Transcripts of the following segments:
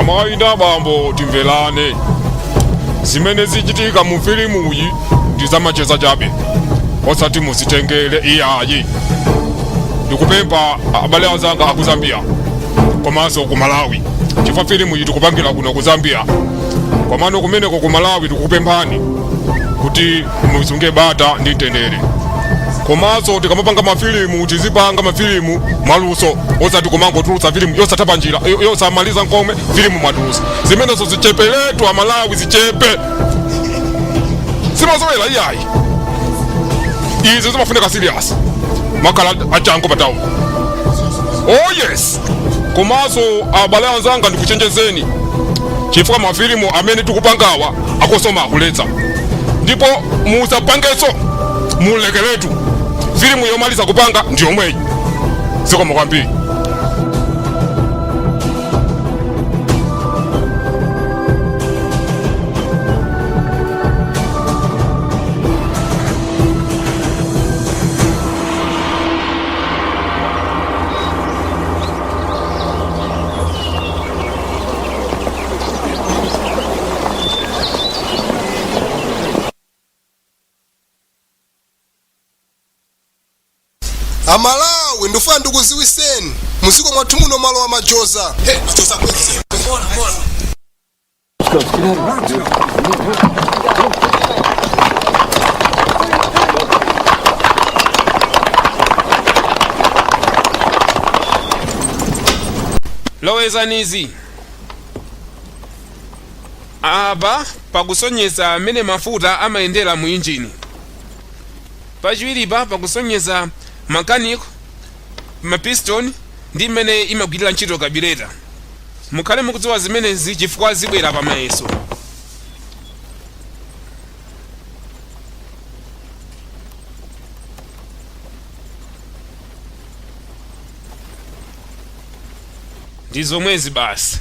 Amayi ndi abambo, timverane. Zimene zichitika mu filimuyi ndi zamacheza chabe, osati muzitengere iyayi. Ndikupempha abale anzanga aku Zambia komanso ku Malawi, chifukwa filimu iyi tikupangira kuno ku Zambia, komano kumeneko ku Malawi tikukupemphani kuti musunge bata ndi mtendere. Komanso tikamapanga mafilimu, tizipanga mafilimu mwaluso, osati kumangotulutsa filimu yosatha panjira, yosamaliza nkomwe. Filimu mwatulutsa zimenezo zicheperetu, Amalawi, zichepe, simasewera iyayi. Izi zimafunika serious, makhala achangu patawo. Oh yes. Komanso abale anzanga, ndikuchenjezeni chifukwa mafilimu amene tikupangawa a COSOMA akuletsa, ndipo musapangenso, mulekeretu. Filimu yomaliza kupanga ndi yomweyi. Zikomo kwambiri. Amalawi, ndifuna ndikuziwiseni, muziko mwathu muno malo amajoza. Hey, majoza kwezi. Lowezanizi apa pakusonyeza amene mafuta amayendera mu injini. Pachiwiripa pakusonyeza mechanical, mapiston ndi mmene imagwirira ntchito carburetor. Mukhale mukudziwa zimenezi chifukwa zibwera pamayeso. Ndi zomwezi basi,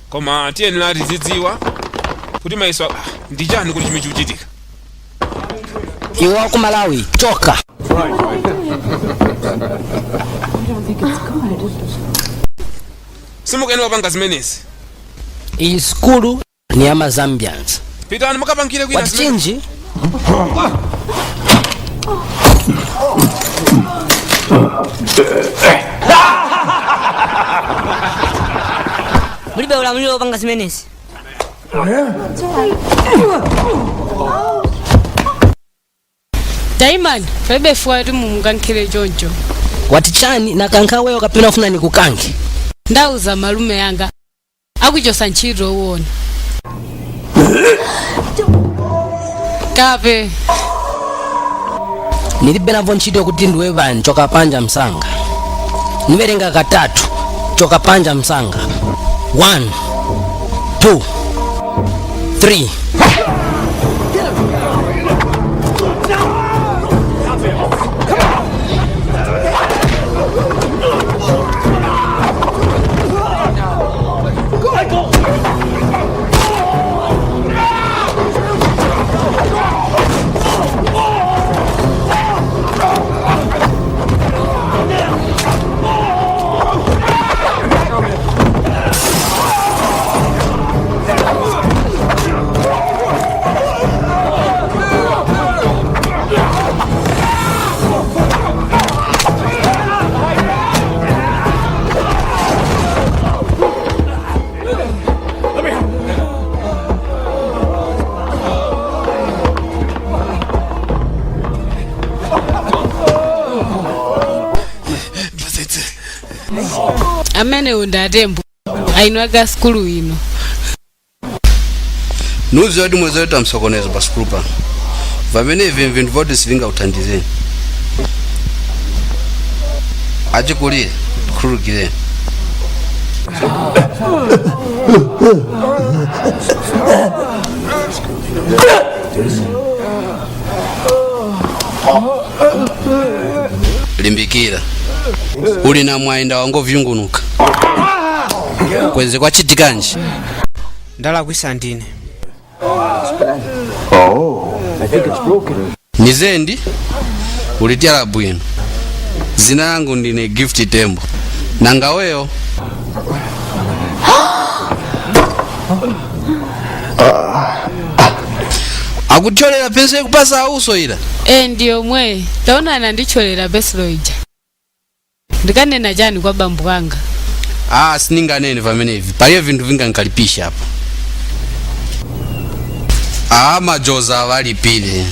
koma tiyenera tizidziwa kuti mayeso ndi chani, kuti chimene chikuchitika. Iwe waku Malawi, choka. Simukuyenera kupanga zimenezi. Iyi skulu ni ya Zambians. Pitani mukapangire kwina. Wati chinji? Mulibe ulamuliro wopanga zimenezi. Taimani, palibe chifukwa kuti mumukankhire choncho. Wati chani? Nakankha weyo kapena ufuna nikukankhe? Ndauza malume yanga, akuchosa ntchito uwona. Kape. Nilibe navo ntchito yokuti ndiwe bani. Choka panja msanga. Niwerenga katatu, choka panja msanga. 1, 2, 3. Amenewo ndi atembo aino aka sukulu ino. Nuziwa kuti mwezoleta msokonezo pa sukulu pano, vamene ivi vinthu voti sivingakuthandizeni. Achikulire, khululukireni. Limbikira, uli na mwayinda wangovyungunuka kwenze kwachitikanji. Ndalakwisa ndine. Nizendi ulityala bwino. Zina langu ndine Gift Tembo. Nanga weyo? Akuthyolera pensulo ikupasa auso ila. E, ndiyo mwe taona anandithyolera pensulo ija. Ndikanena chani kwa bambo anga? Ah, sininganene pamenevi, palibe vinthu vingankalipisha apa. Ah, majoza avalipile.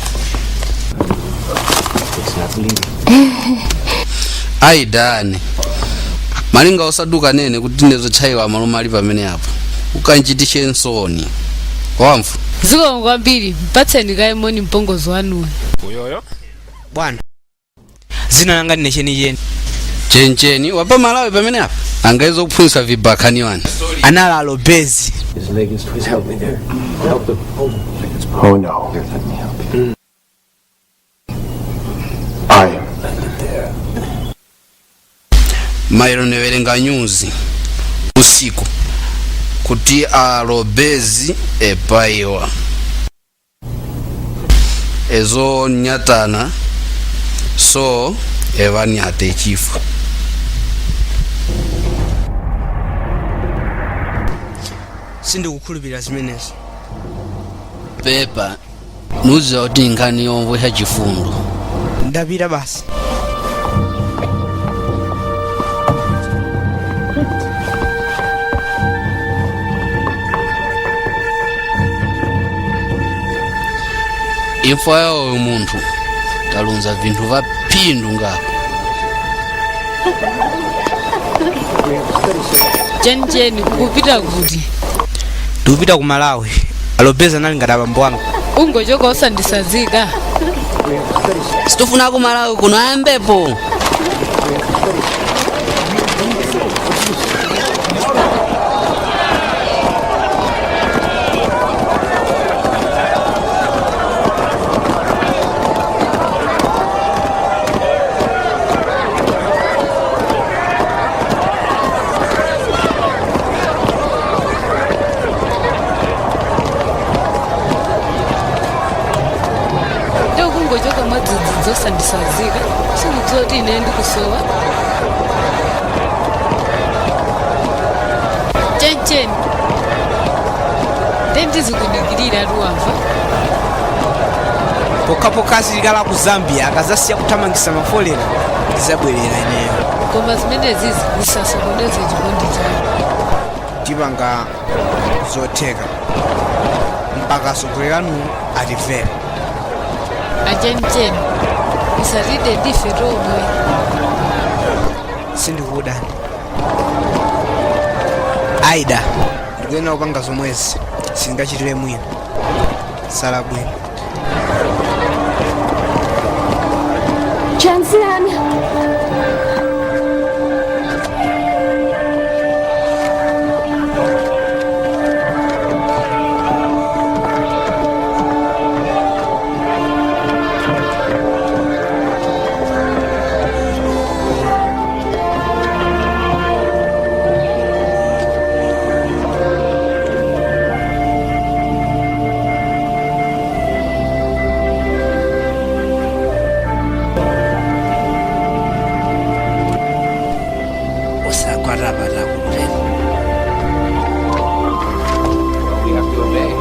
Aidani malinga osaduka nene kuti ndezotchayiwa malume ali pamene apo ukanchitishe nsoni wamfu. Zikomo kwambiri, mpatseni kaye moni mpongozi wanuyo. Uyoyo. Bwana, zina langa ndine Chenicheni. Chencheni wapa Malawi pamene apa angaizo kuphunzitsa vibakani wani. Anali alobezi. His leg is twisted. Help me there. Help him. Hold him. Oh no. Here, let me help you. I am. Mailo niwerenga nyuzi usiku kuti alobezi epayiwa ezo nyatana so evanyate chifo. Sindikukhulupirira zimenezo. Pepa, nuziwa kuti nkhani yomvesha chifundo. Ndapita basi. Imfa yawo munthu talunza vinthu va phindu ngako. Chenicheni, kupita kuti? Ndikupita ku Malawi. Alobezi anali ngati abambo anga. Ungochoka osandisazika. Situfuna ku Malawi kuno ayambepo. Ndokungochoka mwadzidzidzi osandisazika, sikudziwa kuti ine ndikusowa. Chenicheni, ndendizikudikirira tuwamva. Pokhapokha asilikali aku Zambia akazasiya kuthamangisa mafolera, ndizabwerera ineyo. Koma zimenezizi zisasokoneze chikondi chanu. Tipanga zotheka mpaka atsogoleri atimvere. Achenicheni, usatide ndife tomwe. Sindikudani Aida, ndikuyenera kupanga zomwezi, sindingachitire mwina. Sala bwino. Jensen! Osagwarabara kuteni. We have to obey.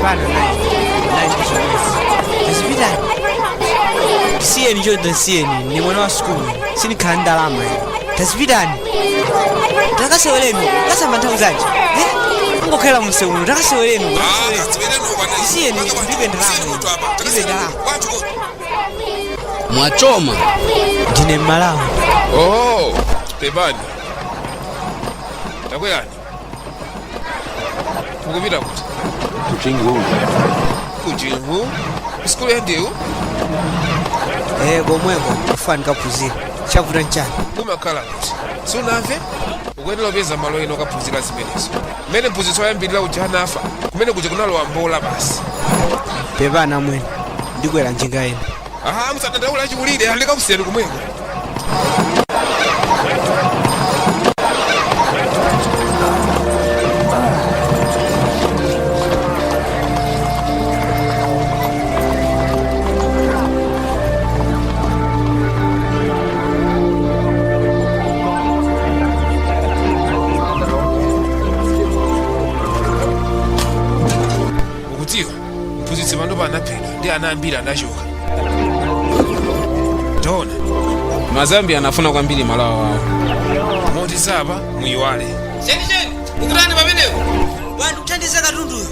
Pano nayi nayi ndi zomwezi, tazipitani. Siyeni chonde, siyeni, ni mwana wa sukulu, sindikhala ndalama ine. Tazipitani, takasewereni, kasamba nthawi zanji ungokhala munsewu uno. Takasewereni, siyeni, ndibe ndalama ine. Ndibe ndalama. Mwachoma. Ndine Mmalawi. Oh, pepani. Takwelani. Mukupita kuti? Kujingu. Sikulu ya ndewu? Eh, komweko kufa ndikaphunzira. Chavuta nchani? Umakhala kuti? Sunamve? Ukuyenera upeza malo ena okaphunzira zimenezo. Mmene mphunzitsi woyambirira uja anafa, kumene kuja kunalowa mbola basi. Pepani amwene, ndikwera njinga ina. Aha, musadandaula achikulire, andikakusiyani kumweko. Atsikana ambiri anachoka. Taona. Mazambia anafuna kwambiri malawa wawo. Moti sapa muyiwale. Chenicheni, ukutani pamenepo? Bwana kuthandiza katunduyo.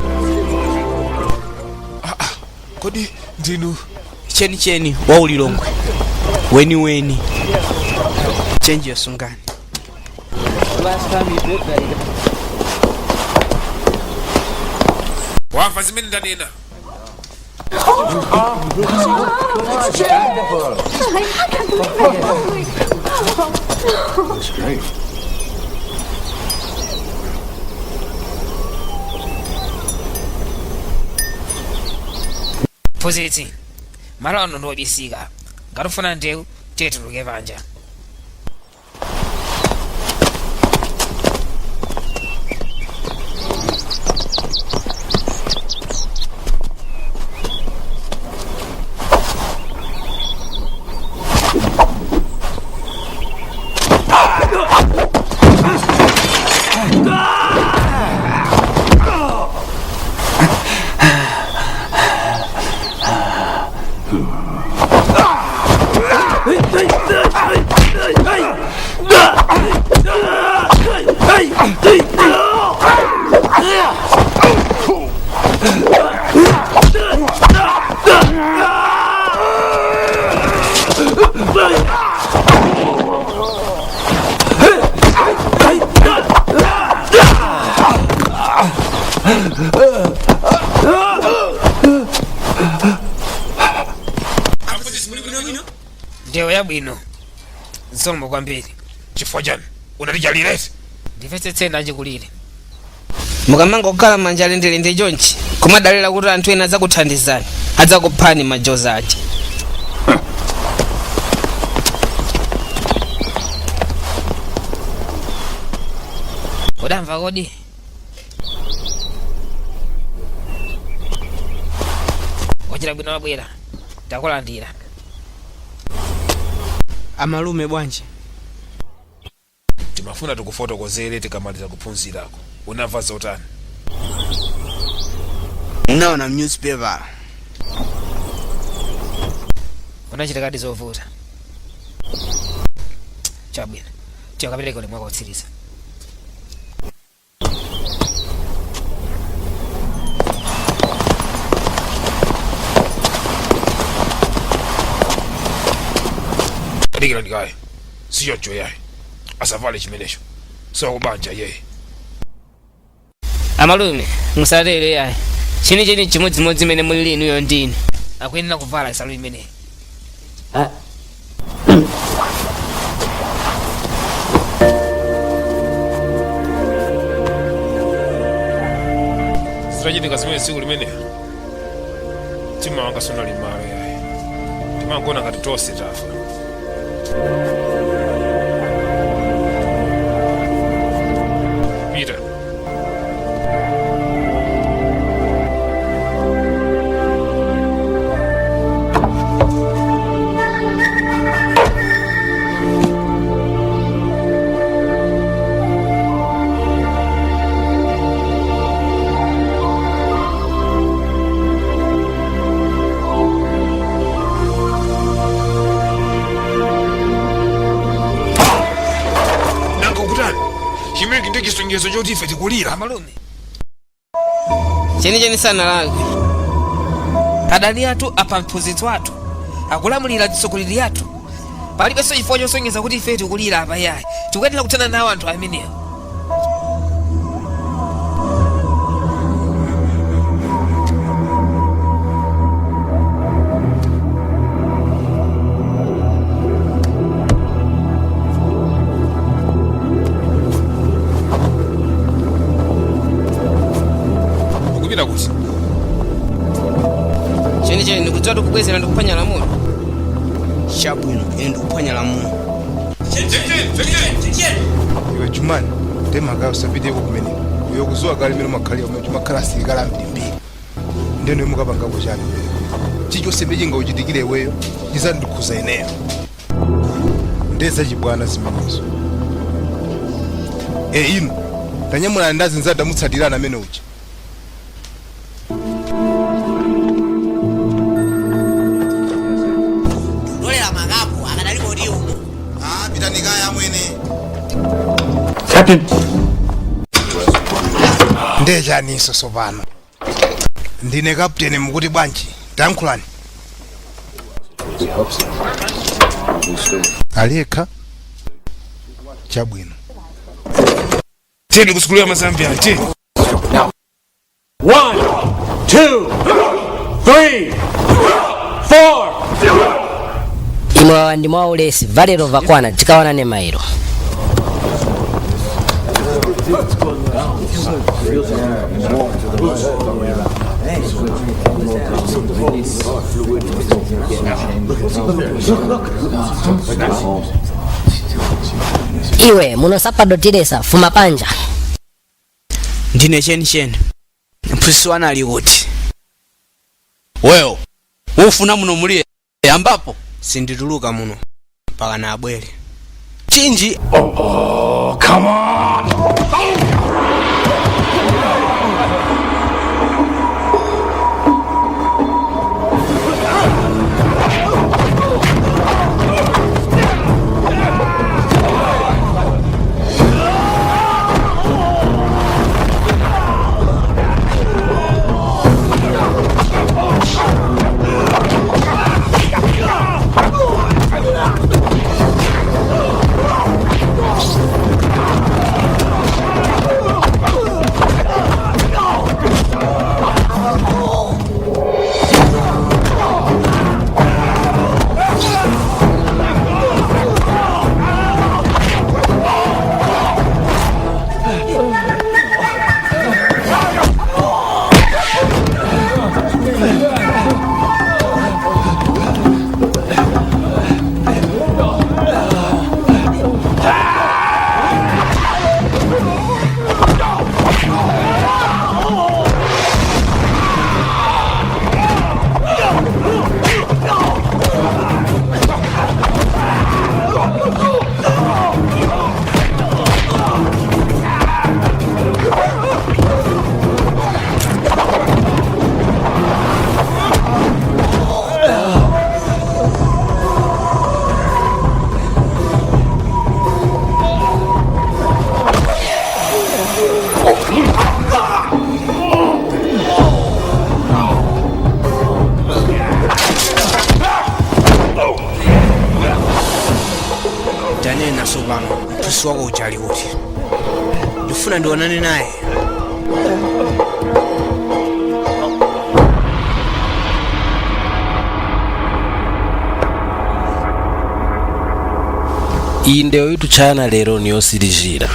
Kodi ndinu Chenicheni wa ulilongwe. Weniweni. Chenji yosungani. Wamva zimene ndanena? That's great. Phunzitsi, malo ano ndi obisika. Ngati ufuna ndewu, tiye tituluke panja. Ndewu yabwino, zikomo kwambiri. Chifukwa chani unatijalireti? Ndimvetsetseni achikulire. Mukamangokhala manja lendelende chonchi kumadalira kuti anthu ena adzakuthandizani, adzakuphani majoza aja. Udamva kodi? Wachita bwino wabwera, takulandira. Amalume bwanji? Timafuna tikufotokozere tikamaliza kuphunzirako. Unamva zotani? Unaona newspaper. Unachitikadi zovuta. Chabwino, tiye kapereke ulemu wako wotsiriza. Dikira ndikaye. Sichoncho yayi, asavale chimenecho, siwakubanja yeye. Amalume, musatere yayi. Chenicheni chimodzimodzi imene mulili inuyo ndine. Akuyenera kuvala nsalu imeneyi. Zitachitika zimene tsiku limene mtima wanga sunali malo yayi, timangona ngati tonse tafa. Peter. Nanga ukutani? Chimenechi ndi chisonyezo choti ife tikulira. Amalume. Chenicheni sanalakwe. Adani athu apha mphunzitsi wathu, akulamulira atsogoleri athu. Palibenso chifukwa chosonyeza kuti ife tikulira apa yayi. Tikuyenera kuthana nawo anthu amenewa. Ukupita kuti? Chenicheni ndikudziwa tikubwezera ndikuphwanya lamulo. Chabwino, ine ndikuphwanya lamulo. Iwe Jumani, temakayo usapiteko kumene uyo kuzuwa kale mene umakhalira kumene timakhala asilikali ambirimbiri, ndeno mukapangako chani kumeneko? Chilichonse chingauchitikire iweyo chizandikhuza ineyo, ndezachibwana zimenezo. E inu tanyamulani ndazinza tamutsatirana amene uja. Captain. Ndechaninso sopano? Ndine kapteni, mukuti bwanji? Tayankhulani. We hope so. Aliyekha chabwino. Tiyeni kusukulu ya Mazambia, tiye. 1, 2, 3, 4. Imwe wawa ndi mwaulesi valero vakwana, tikaonane mairo. Iwe muno sapadotilesa, fuma panja. Ndine chenicheni. Mphunzitsi wanu ali kuti? Wewo ufuna muno muliye ambapo. Sindituluka muno mpaka na abwere chinji. Oh, come on! Tanena sopano, mphunzitsi wako uja ali kuti? Ndifuna ndionane naye. Iyi ndeyo ituchayana lero niyosirizira.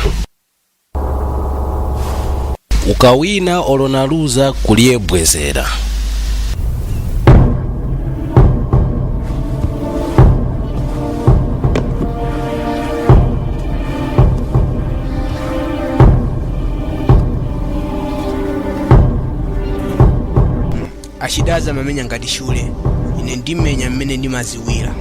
Ukawina olonaluza, kuliyebwezera. Achidaza amamenya ngati shule, ine ndimenya mmene ndimaziwira.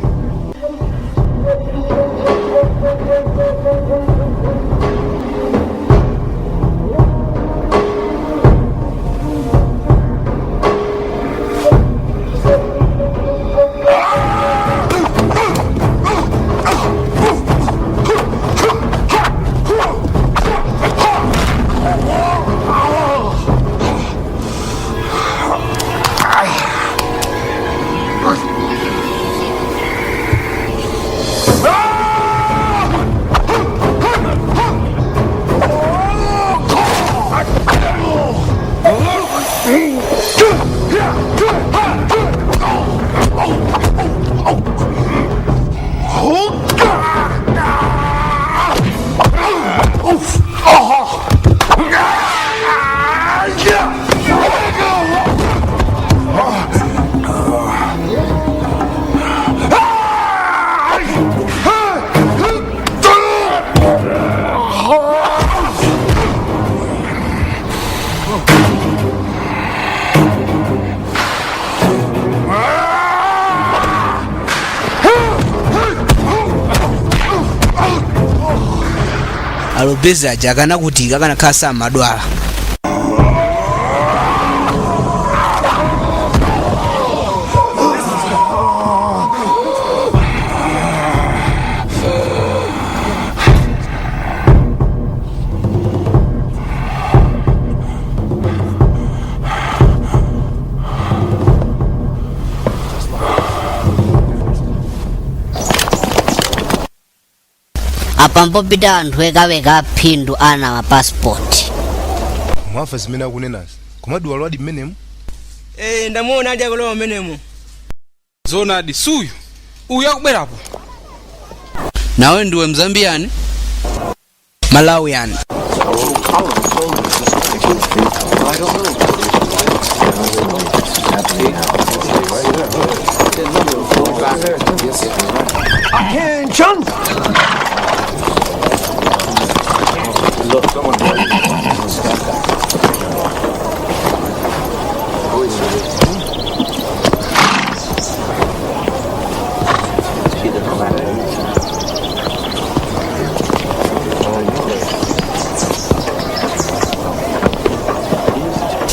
Alobezi aja akanakutika akanakhala samadwala. Apa mpopita anthu wekaweka aphindu ana mapasipoti. Mwamva zimene akunenazi? Komadi walowadi mmenemu? Eh, ndamuona adi akulowa mmenemo. Zoonadi, suyu uyu akubwerapo. Nawe ndiwe Mzambiyani? Malawian. Attention!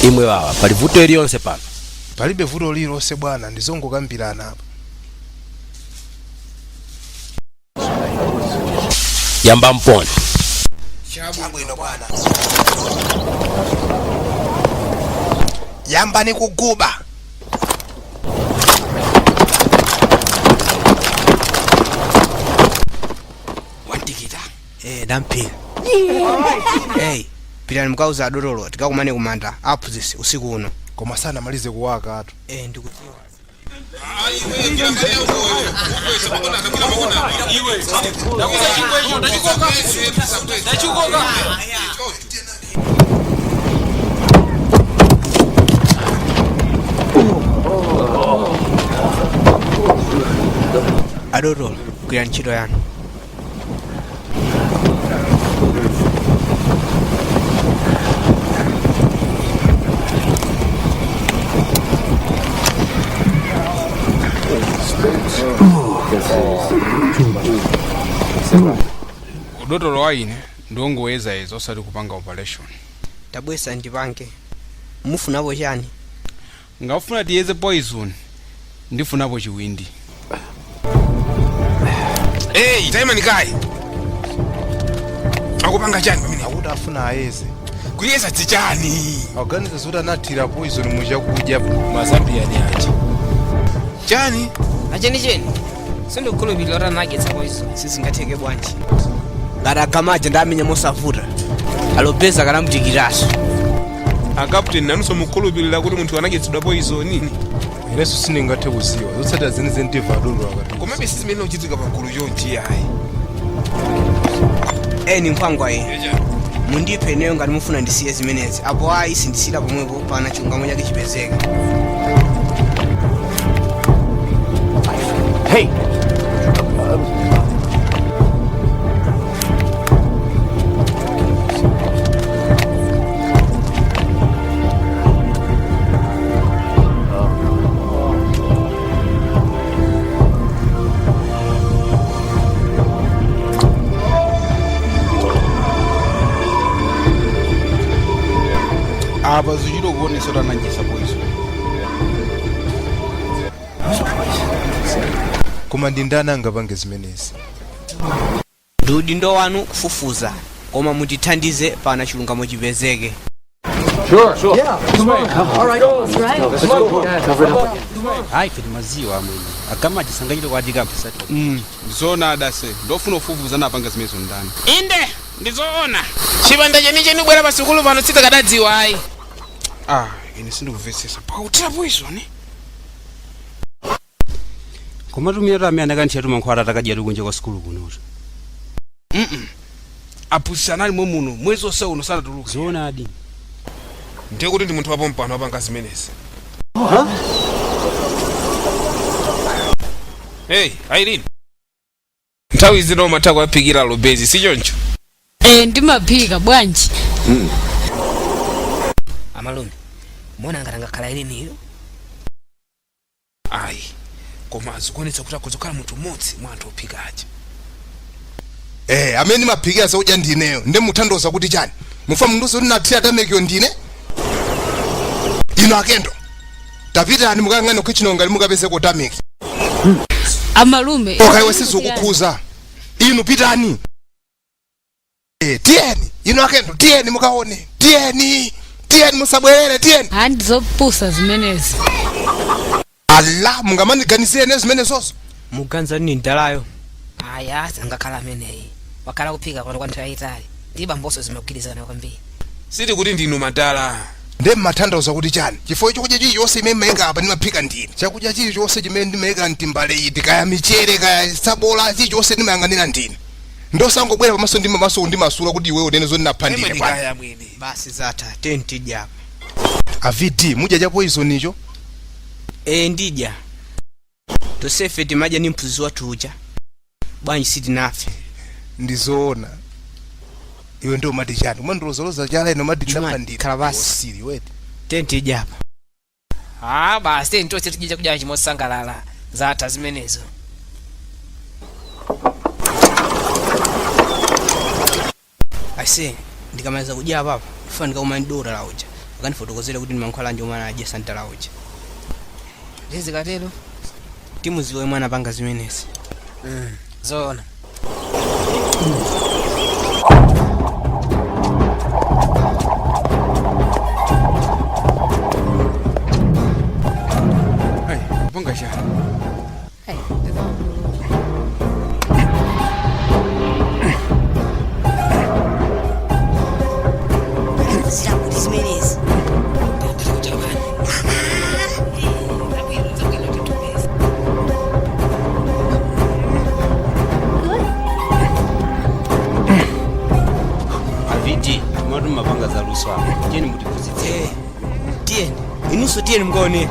Imwe wawa, pali vuto iliyonse pano? Palibe vuto lililonse bwana, ndizongokambirana apa. Yamba mponi. Chabwino bwana. Yambani kuguba. Wantikita. Eh, ndamphika. Hey, pitani mukauza adotolo tikakumane kumanda aphunzitsi usiku uno. Koma sanamalize kuwaka atu. Eh, ndikudziwa. Adotolo, gwirani ntchito yanu. Udotolo wa ine ndiwongoyezayeza, osati kupanga operation. Tabwesa ndipange. Mufunapo chani? Ngafuna tiyeze poison, ndifunapo chiwindi. Hey, taimani kayi, akupanga chani pamene? Akuti afuna ayeze. Kuyeza dzichani? Akuganiza zoti anathira poison muchakudya. Mazambiyani aja chani? Achenicheni, sindikukhulupirira kuti anadyetsa poison. Sizingatheke bwanji? Ngati agamaja ndamenya mosavuta. Alopeza kanamutikiranso. Akapteni, nanunso mukhulupirira kuti munthu anadyetsedwa poison? Inenso sindingathe kuziwa zotsatira zenizeni, timva adotolo akati. Komabe sizimene uchitika pagulu chonchi yayi. Eni nkhwangwa iyi. Mundiphe ineyo ngati mufuna ndisiye zimenezi. Apo ayi, sindisira pomwepo pana chilungamo chake chipezeke. Hey! Apa zichito kuonesa kuti anadyetsa poison. Koma ndi ndani angapange zimenezi? Ndi udindo wanu kufufuza, koma mutithandize pana chilungamo chipezeke. Sure. Yeah, come on. All right. Let's go. Cover it up. Hayi, ife timaziwa amwene, agamaji sangachite kwatika mpisati. Ndizoona adase, ndofuna ufufuza anapanga zimenezo ndani. Inde, ndizoona, chipanda chenicheni bwera pasukulu pano sitikadadziwa ayi. Ah, ine sindikuvesesa pakuthira poison. Komatu amene anakanthira mankhwala atakadya kunja kwa sukulu kunotu. Aphunzitsi anali mwe muno mwezi onse uno, sanatuluka. Zoonadi. Ndiye kuti ndi munthu wapompano wapanga zimenezi. Hey, Irene, nthawi zino umatha kuwaphikira lobezi, si choncho? Eh, ndimaphika bwanji. Amalume, muona ngati angakhala Ireniyo? Ayi, koma azikuonetsa kuti akhoza kukhala munthu mmodzi mwa anthu ophika aja. Eh, amene ndimaphikira zakudya ndineyo, nde muthandoza kuti chani? Mufa mundiuze kuti nathira tamekiyo ndine? Ino akendo, tapitani mukayang'ane kuchino ngati mukapezeko tameki. Amalume. Okay, iwe sizikukhuza. Inu pitani. Eh, tiyeni inu akendo, tiyeni mukaone, tiyeni, tiyeni, musabwerere, tiyeni. Ayi, ndizopusa zimenezi. Ala, mungamandiganizire ine zimenezozo? Muganiza ni ndalayo. Aya, sangakhala ameneyi. Wakhala kuphika pano kwa nthawi yayitali. Ndi bambonso zimagwirizana kwambiri. Sitikuti ndinu madala. Nde mmatanthauza kuti chani? Chifukwa chakudya chilichonse imene mmayika apa ndimaphika ndine. Chakudya chilichonse chimene ndimayika mtimbale iti, kaya michere, kaya sabola, chilichonse ndimayang'anira ndine. Ndosangobwera pamaso ndi mamaso kundimasula kuti iweyo unene zoti napha ndine bwana. Basi zatha, tiyeni tidye apa. A VD, mudya cha poison icho? Ee, ndidya. Tonsefe timadya ndi mphunzitsi wathu uja. Bwanji sitinafe? Ndizoona. Iwe ndio umati chani? Umandilozaloza chala ine umati ndinapha ndine. Khala basi. Usiri weti. Tiyeni tidye apa. Ah, basi tiyeni tonse tidye chakudya chimosangalala. Zatha zimenezo. Ase, ndikamaliza kudya apapa, ndifuna ndikakumane ndi dokotala uja. Akandifotokozere kuti ndi mankhwala anji omwe anadyetsa mtala uja. Ndiye zikatero? Timudziwa yemwe anapanga zimenezi. Zoona. Ai, kupanga chani? Zirakuti zimenezi. Avidi timati mumapanga za luso apa, tiyeni mutiphunzitse. Tiyeni inunso, tiyeni mukaonere.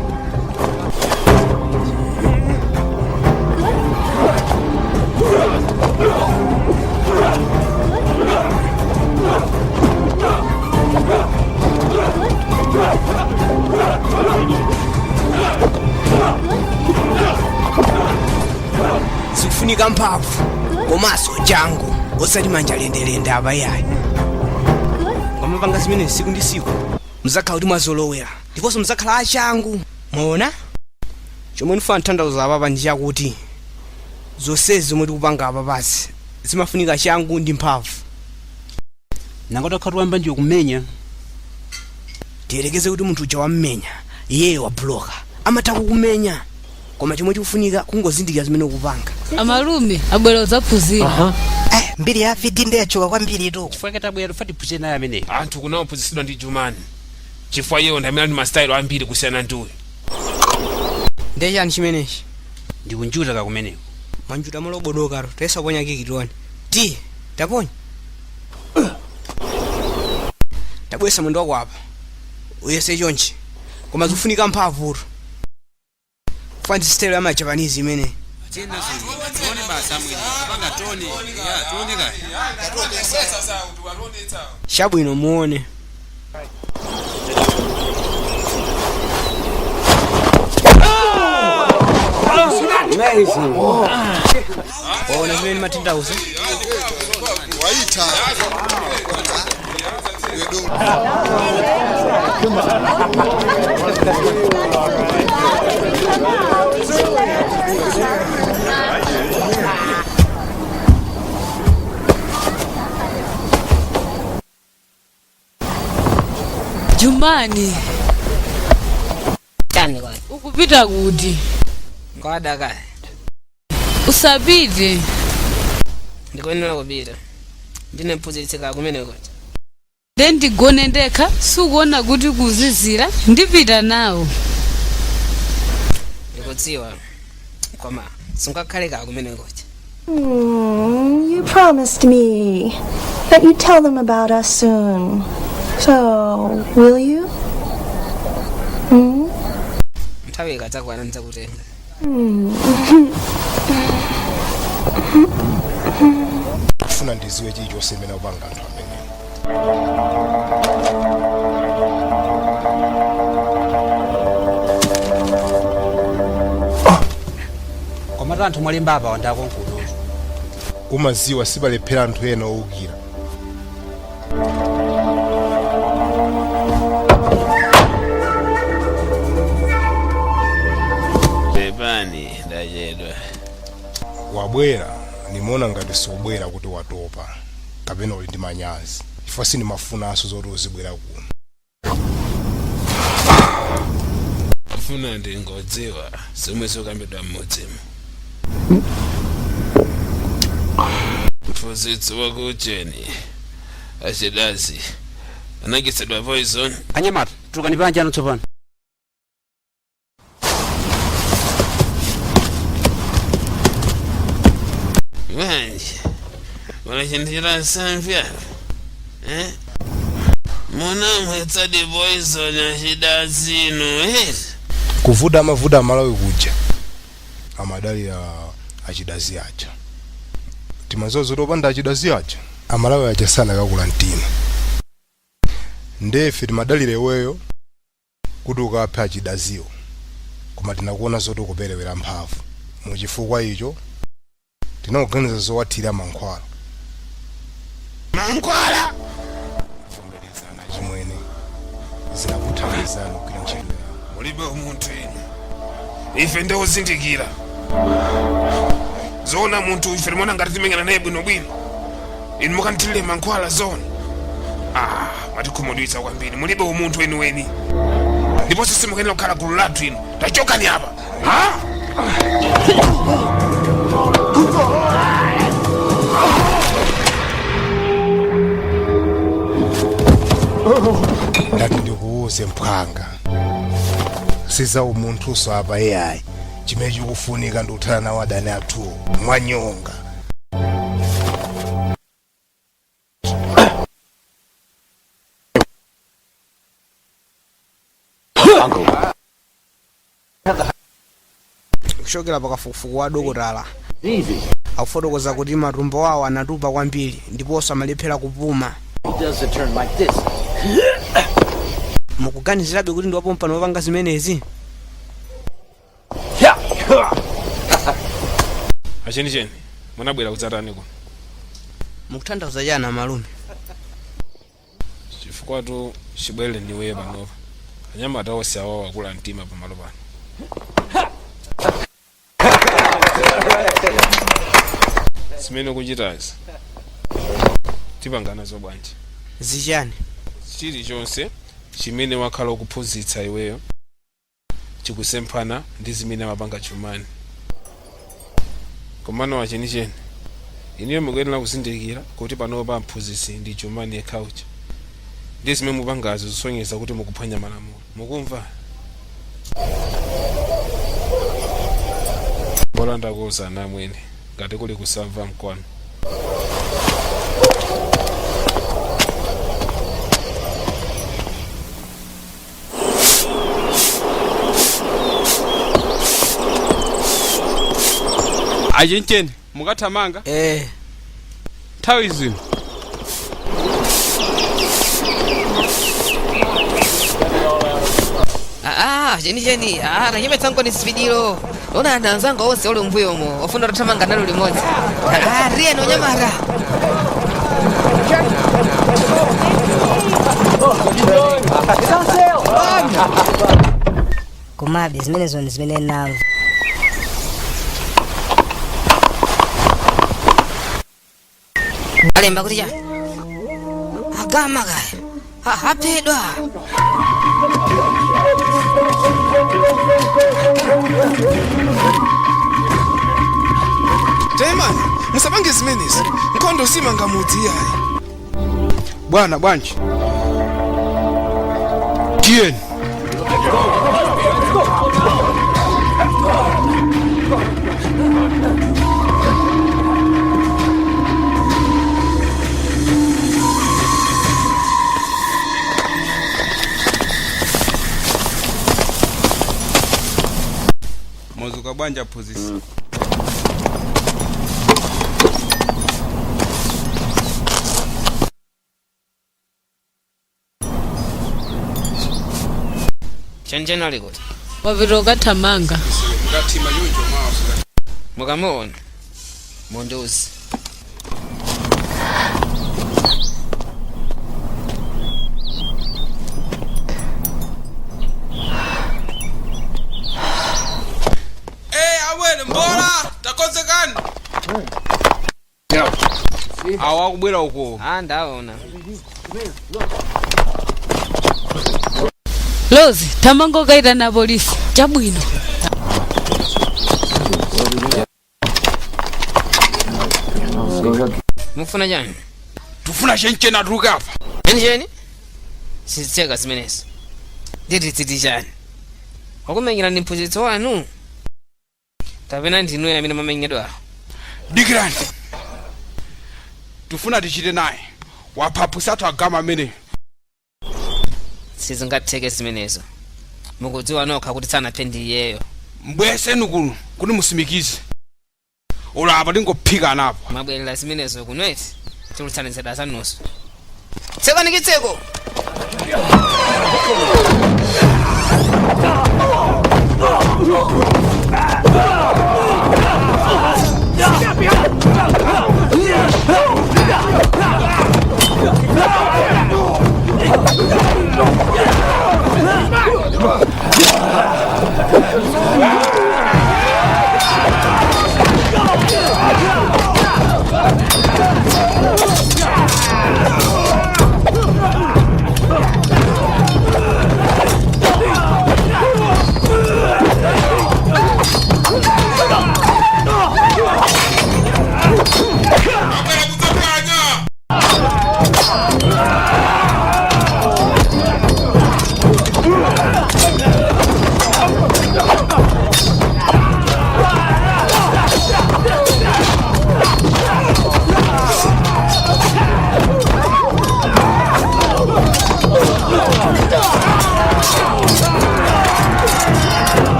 Zikufunika mphamvu komanso changu, osati manja lendelende apa iyayi. Mukamapanga zimene siku ndi siku, muzakhala kuti mwazolowera ndiponso muzakhala achangu. Mwaona chomwe ndifuna kutanthauza apapa ndi chakuti zonsezi zomwe tikupanga apapazi zimafunika changu ndi mphamvu. Nanga takhala tiwamba njiwe kumenya? Tiyerekeze kuti munthu uja wammenya, iyeyo wabuloka, amatha kukumenya, koma chomwe chikufunika kungozindikira zimene ukupanga. Amalume abwera kudzaphunzira. Mbiri ya VD ndiye yatchuka kwambiri tu. Chifukwa tabwera tufa tiphunzire naye ameneyo. Anthu kunaophunzitsidwa ndi Jumani chifukwa iyeyo ndi amene ali masitayilo ambiri kusiyana ndi uyu. Ndiye chani chimenechi? Ndikunjuta kakumeneko. Mwanjuta molobodokatu. Tayesa kuponya kiki tione. Tiye, taponya. Tabweretsa mwendo wako apa, uyese chonchi, koma zikufunika mphamvutu. Fancy style ya ma Japanese imene. Chabwino, muone. Waona zimene ndimatanthauza? Waita. Jumani, Chani kwani? Ukupita kuti? Kwadakaya. Usapite. Ndikuyenera kupita. Ndine mphunzitsi kumeneko. Nde ndigone ndekha? Sukuona kuti kuzizira? Ndipita nawo. Ndikudziwa. Koma sungakhale ka kumeneko. You promised me that you'd tell them about us soon. So, will you? Hmm? Nthawi ikadzakwana ndidzakutenga. Funa ndiziwe chilichonse imene akupanga anthu amenewo. Komatu anthu mwalemba apa wandakonkuno. Umaziwa sipalephera anthu ena owukira. Pepani, ndachedwa. Wabwera, nimaona ngati sobwera kuti watopa kapena uli ndi manyazi, chifukwa sindimafunanso zoti uzibwera kuno. Funa ndingodziwa zomwe zikukambidwa m'mudzimo. Mphunzitsi wakucheni achidazi anadyetsedwa poison. Anyamata, tulukani panja ano tsopano. Manje mwana chinthu chitansamvya, eh? Munamwetsadi poison achidazi inu, eh? Kuvuta amavuta amalawi kuja amadalira achidazi aja. Timadziwa zoti opanda achidazi aja amalawi aja sanakakula mtima. Ndefe timadalira iweyo kuti ukaphe achidaziwo, koma tinakuona zoti ukuperewera mphamvu. Muchifukwa icho tinakuganiza zowathira mankhwala. Mankhwala? Vomerezana chimwene, zinakuthandizani kugwira ntchito yawo. Mulibe umunthu inu. Ife ndiozindikira zoona. Munthu ife timaona ngati timenyana naye bwinobwino, inu mukanthirire mankhwala? Zoona? Ah, matikhumudwitsa kwambiri. Mulibe umunthu weniweni, ndiponso simukuyenera kukhala gulu lathu inu. Tachokani apa, ha? Ndati ndikuuze mphwanga, siza umunthuso apa ai. Chimene chikufunika ndi kuthana nawo adani athuwo mwanyonga. Kuchokera pakafukufuku wa dokotala, akufotokoza kuti matumbo awo anatupa kwambiri ndiponso amalephera kupuma. Mukuganizirabe kuti ndiwapompano wapanga zimenezi? Achenicheni, munabwera kudzatani kuno? Mukutanthauza chani, malume? Chifukwa tu chibwere ndiweyo panopa, anyamata onse awawo akula mtima pamalo pano. Zimene ukuchitazi tipanga nazo bwanji? Zichani? Chilichonse chimene wakhala ukuphunzitsa iweyo chikusemphana ndi zimene amapanga Chumani. Komano wachenicheni, inuyo mukuyenera kuzindikira kuti panopa mphunzitsi ndi Chumani yekha uja, ndi zimene mupangazo zisonyeza kuti mukuphwanya malamulo. Mukumva? Bola ndakuwuzani amwene, ngati kuli kusamva mkwanu. Achencheni, mukathamanga nthawi zino. Ah, chenicheni, ah, tachepetsankoni sipidilo. Ona anthu anzanga onse uli mbuyomo ofuna tathamanga nalo limodzi. Ah, riyeni onyamata. Komabe zimenezo ndi zimene namva. Alemba kuti chani? Agama kaya aphedwa. Taimani, musapange zimenezi. Nkhondo simanga mudzi iyayi. Bwana, bwanji? Tiyeni. Mwadzuka bwanji, aphunzitsi? Chencheni ali kuti? Wapita ukathamanga. Mukamuona mundiuze. Eh, abwere mbola, takonzekani. Awa akubwera uko. Ah, ndaona. Lozi, thamanga ukaitana polisi. Chabwino. Mukufuna chani? Tufuna chencheni atuluke apa. Chenicheni? Sizitheka zimenezo. Ndiye tiziti chani? Wakumenyera ndi mphunzitsi wanu? Kapena ndinuyo amene mwamenyedwa? Dikirani, tufuna tichite naye wapha aphunzitsi athu agama amene. Sizingatheke zimenezo. Mukudziwa nokha kuti sanaphe ndi iyeyo. Mbweseni kuno kuti musimikize. Olo apa tingophikana apa. Mwabwerera zimenezo kuno eti? Tulutsani zida zanuzo. Tsekani chitseko!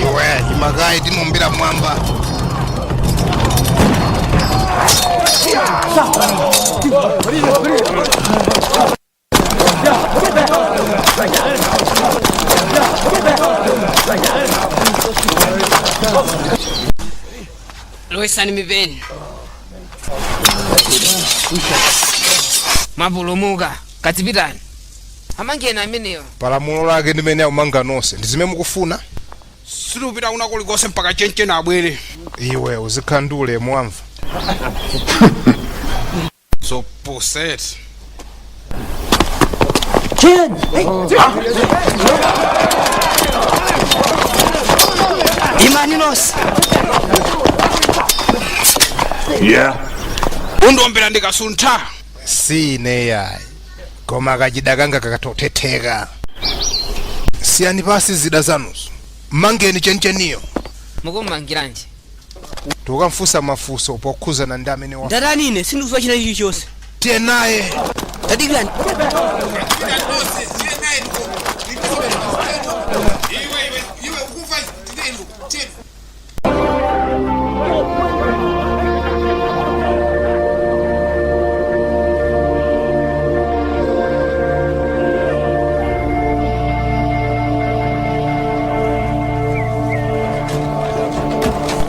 Iwe imakayi timombera mwamba. Lowesani mipeni. Mwapulumuka, kazipitani. Amangeni amenewa. Palamulo lake ndimene akumanga nonse ndi zimene mukufuna. Sitikupita kuna kulikonse mpaka chencheni abwere. Iwe uzikhala ndi ulemu wamva. Zopusa eti. Kid! Imani nonse. Yeah. Undombera ndikasuntha. Si ine yayi, koma kachida kanga kakatothetheka. Siyani pasi zida zanuzo, mmangeni chenicheniyo. Mukummangiranji? Tukamfunsa mafunso pokhuzana ndi amene wa. Ndatani ine sindikudziwa china chilichonse. Tiye naye. Tadikirani.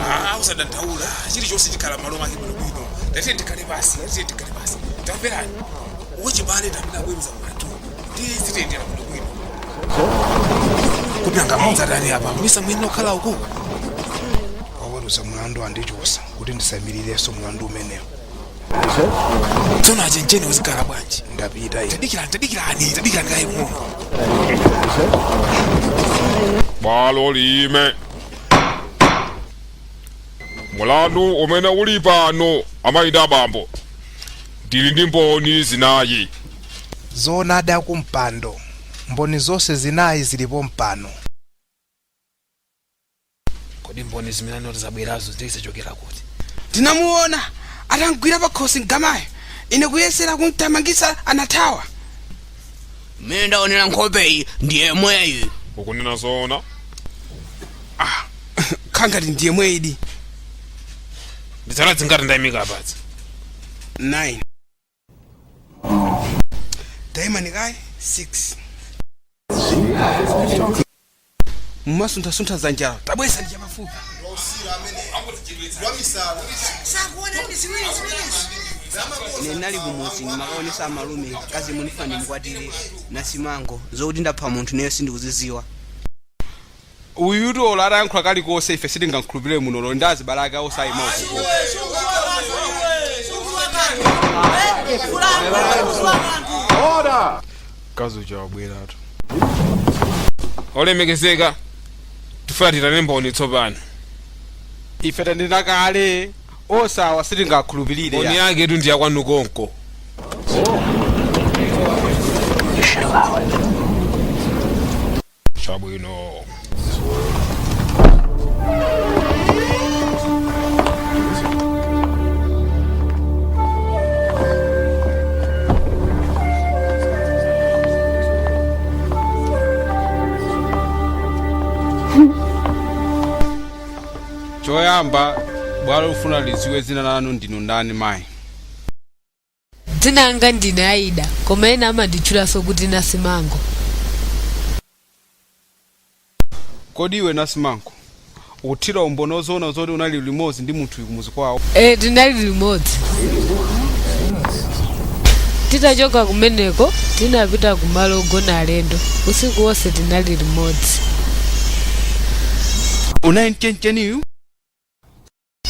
Ah, usadandaula, chilichonse chikhala malo mwake bwinobwino. Tatiye tikhale pasi, tatiye tikhale pasi. Tamverani, wachibale tamene akuweruza mlandu ndiye zitiyendera bwinobwino. Kuti nanga mudzatani apa misa mwene okhala uku? Oweruza mlandu andichosa kuti ndisamirirenso mlandu umenewo. Tsono achencheni uzikhala bwanji? Ndapita ine. Tadikirani, tadikirani, tadikirani kaye pang'ono. Bwalo liyime. Mulandu umene uli pano, amayi ndi abambo, ndili ndi mboni zinayi. Zoonadi akumpando, mboni zonse zinayi zilipo mpano. Kodi mboni zimene anoti zabwerazo zachokera kuti? Ndinamuona atamgwira pakhosi mgamayo, ine kuyesera kumthamangitsa anathawa. Mmene ndaonera nkhopeyi ndi yemweyi. Ukunena zoona? Khala ngati ndi yemweyidi. Ndi zala zingati ndayimika apazi? 9. Taimani kaye, 6. Mumasunthasuntha zanjalo, tabwesa ndi chapafupi. Nenali kumuzi ndimakaonesa amalume kazi mundifa ndimukwatire nasimango zokuti ndapha munthu neyo sindikuziziwa. Uyutu olo atayankhula kalikonse ife sitingamkhulupirire muno lo ndi azibale ake osayima uku. Kazi uja wabweratu. Olemekezeka, tifuna titane mboni tsopano. Ife tanena kale, osawa sitingakhulupirire. Mboni yake tu ndi yakwanu konko. Chabwino. Choyamba, bwalo lufuna lidziwe dzina lanu, ndinu ndani mayi? Dzina langa ndine Aida, koma ena amanditchulanso kuti Nasimango. Kodi iwe Nasimango, ukuthira umboni ozoona zoti unali limodzi ndi munthuyu kumuzi kwawo? E, tinali limodzi. Titachoka kumeneko tinapita kumalo ogona alendo. Usiku wonse tinali limodzi. Unali mchencheniyu?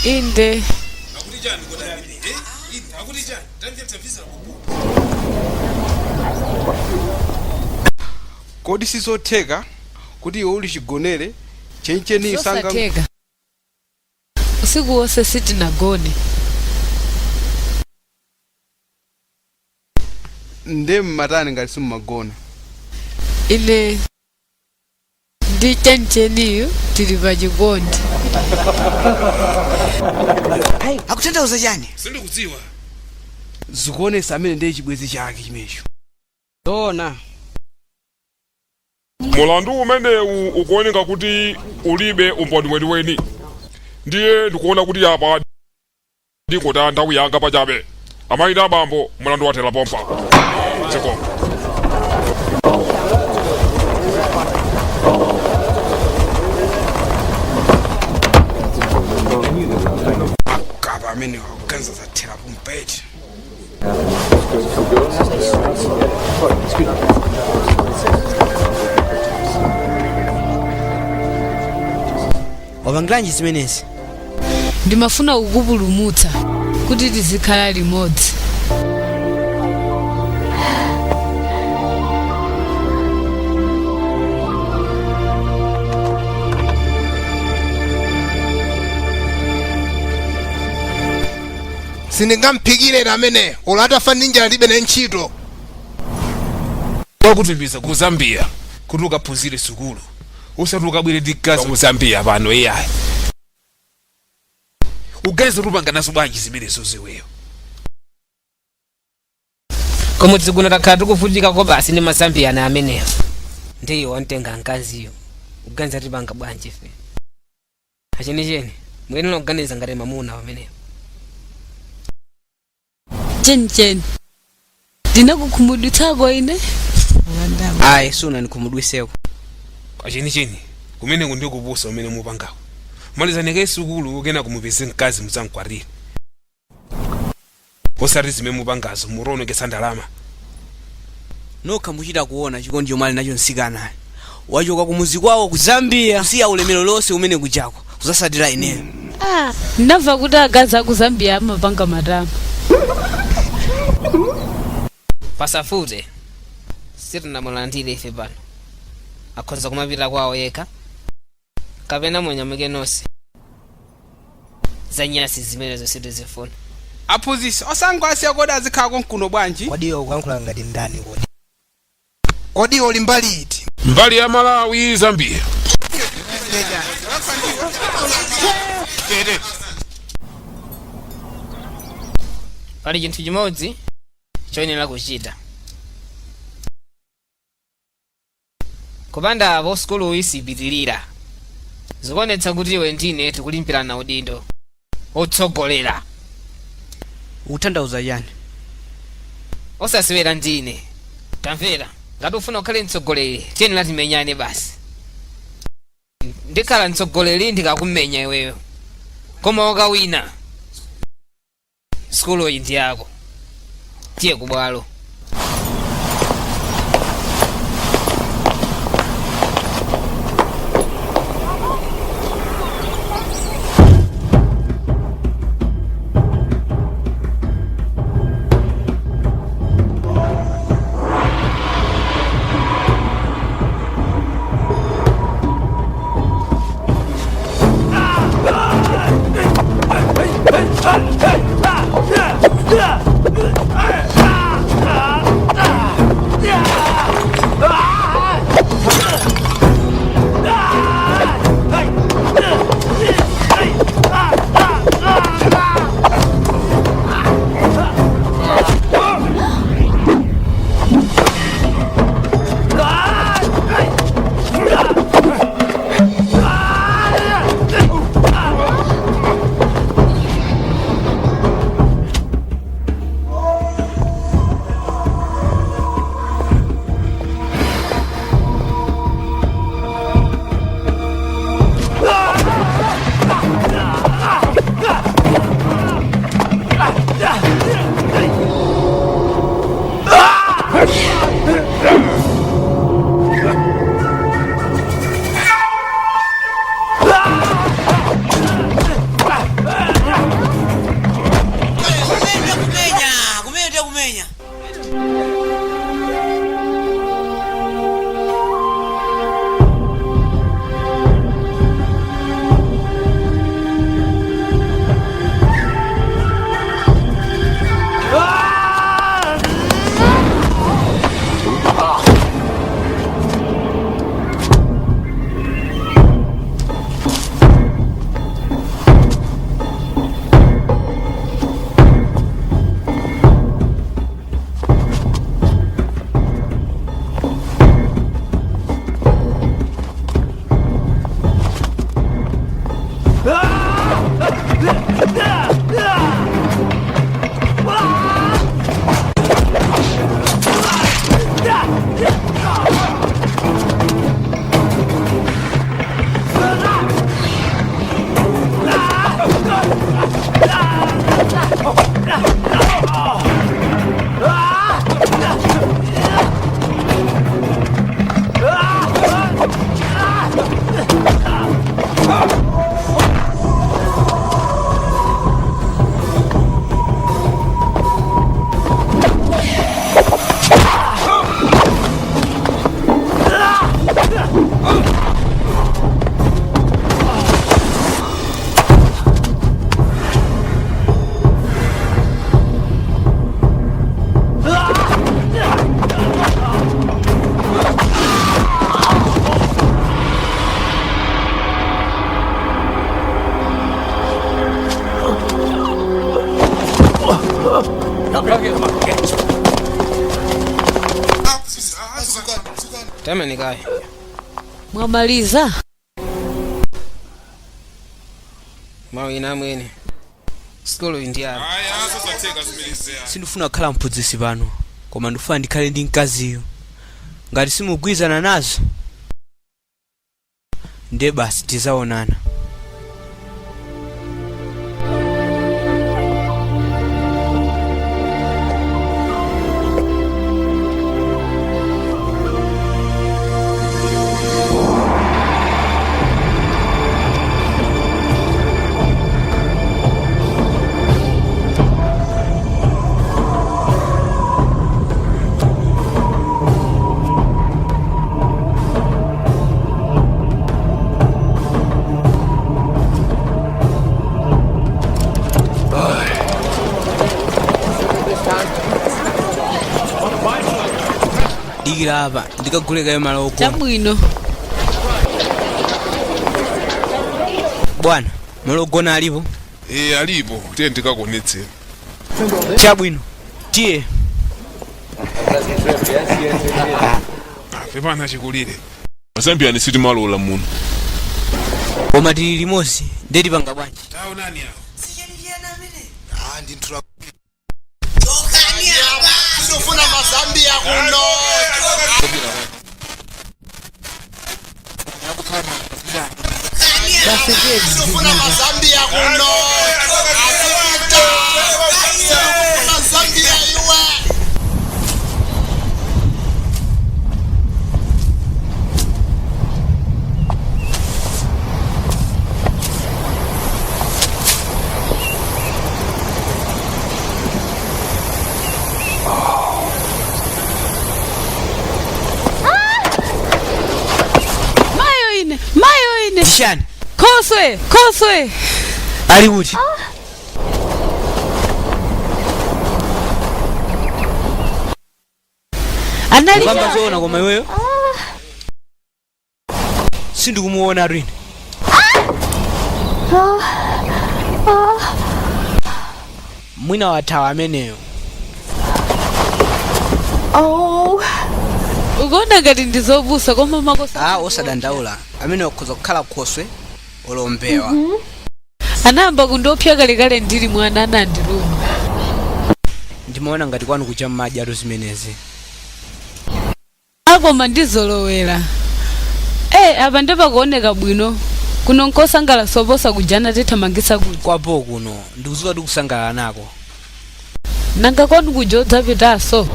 Inde. Kodi sizotheka kuti iwe uli chigonere chencheniyu sanga? Zosatheka, usiku wonse sitinagone. Nde mmatani ngati simmagona? Ine ndi chencheniyu tili pa chikondi. Akutanthauza chani? Sindikudziwa. Zikuonesa amene ndiye chibwezi chake chimenecho. Zoona. Mulandu umenewu ukuoneka kuti ulibe umboni weniweni, ndiye ndikuona kuti apa ndingotaya nthawi yanga pachabe. Amayi ndi abambo, mulandu wathera pompa. Zikomo. Kapa amene wakuganiza zathera pompeti. Wapangiranji zimenezi? Ndimafuna kukupulumutsa kuti tizikhala limodzi. Sindingamphikire ameneyo, olo atafa ndi njala ndilibe naye ntchito. Wakutumiza ku Zambia kuti ukaphunzire sukulu, usati ukabwere ndi mkazi ku Zambia pano iyayi. Uganiza kuti upanga nazo bwanji zimenezo ziweyo? Kumudzi kuno takhala tikuvutikako basi ndi Mazambiyana ameneyo. Ndiye wamtenga mkaziyo, kuganiza tipanga bwanji ife? Achenicheni, muyenera kuganiza ngati mamuna pamenepo. Chenicheni, ndinakukhumudwitsako ine? Ayi, sunandikhumudwiseko. Achenicheni, kumeneko ndi kupusa umene mupangako. Malizani kaye sukulu, kenako mupeze mkazi mudzamkwatire, osati zimene mupangazo, mutionongetsa ndalama. Nokha muchita kuona chikondi chomwe ali nacho mtsikanayo. Wachoka kumuzi kwawo ku Zambia, kusiya ulemero lonse umene kujako, kuzasatira ineyo. Ndinamva kuti akazi aku Zambia amapanga matama. Pasafute, sitinamulandire ife pano. Akhoza kumapita kwawo yekha kapena munyamuke nonse. Zanyasi zimenezo sitizifuna. Aphunzitsi, osangowasiya kodi azikhala konkuno bwanji? Kodi iwe ukuyankhula ngati ndani kodi? Kodi iwe uli mbali iti? Mbali ya Malawi, Zambia. Pali chinthu chimodzi choyenera kuchita. Kupanda apo sukuluyi sipitirira. Zikuonetsa kuti iwe ndine tikulimbirana udindo otsogolera. Ukutanthauza chani? Osasewera ndine. Tamvera. Ngati ufuna ukhale mtsogoleri, tiyenera timenyane basi. Ndikhala mtsogoleri ndikakumenya iweyo, koma ukawina sukulu iyi ndi yako. Tiye kubwalo. Kumenya, kumenya, kumenya. Tamani kaye. Mwamaliza? Mwawina amwene. Sukulu iyi ndi yanu. Sindifuna kukhala mphunzitsi pano, koma ndifuna ndikhale ndi mkaziyo. Ngati simugwirizana nazo, ndiye basi tizaonana. Dikira apa, ndikagule kaye malo ogona. Chabwino. Bwana, malo ogona alipo? Eh, alipo, tiye ndikakuonetseni. Chabwino, tiye. Pepani achikulire. Mazambia sitimalola muno. Koma tili limodzi, ndiye tipanga bwanji? Taonani awo. Ah, ndinthula. Ndofuna. Zambia kuno. Sikufuna mazambia kuno. Azipita. Sikufuna Zambia iwe. Mayo ine, mayo ine. Chani. Khoswe, khoswe. Ali kuti? Anali Ukamba zoona koma iweyo? Sindikumuona ine. Mwina wathawa ameneyo. Oh. Ukuona ngati ndizopusa koma makosa. Ah, osadandaula amene wakhoza kukhala khoswe olo mbewa. Anayamba kundiopsa kalekale ndili mwana anandiluma. Ndimaona ngati kwanu kuja mmadyatu zimenezi. Koma ndizolowera. Apa ndepakuoneka bwino. Kuno nkosangalatsa kuposa kuja anatithamangitsa kuja. Kwapo kuno ndikudziwa tikusangalala nako. Nanga kwanu kuja udzapitanso?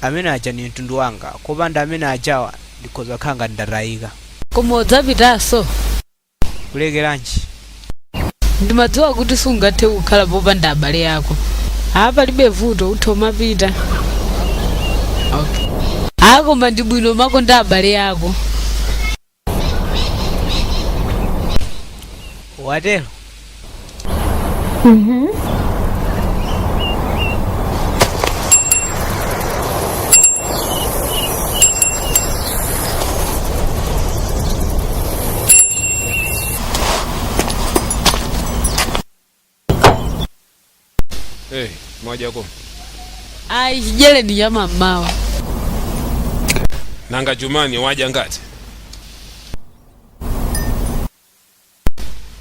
Amene aja ni mtundu wanga, kopanda amene ajawa ndikhoza kukhala ngati ndatayika. Koma udzapitanso? Kulekeranji? Ndimadziwa kuti sungathe kukhala popanda abale ako. Palibe vuto, utha umapita. Okay. Koma ndi bwino umakonda abale ako. Watero? Mhm. Hey, mwadyako. Ayi, chidyereni nyama mmawa. Nanga Jumani wadya ngati?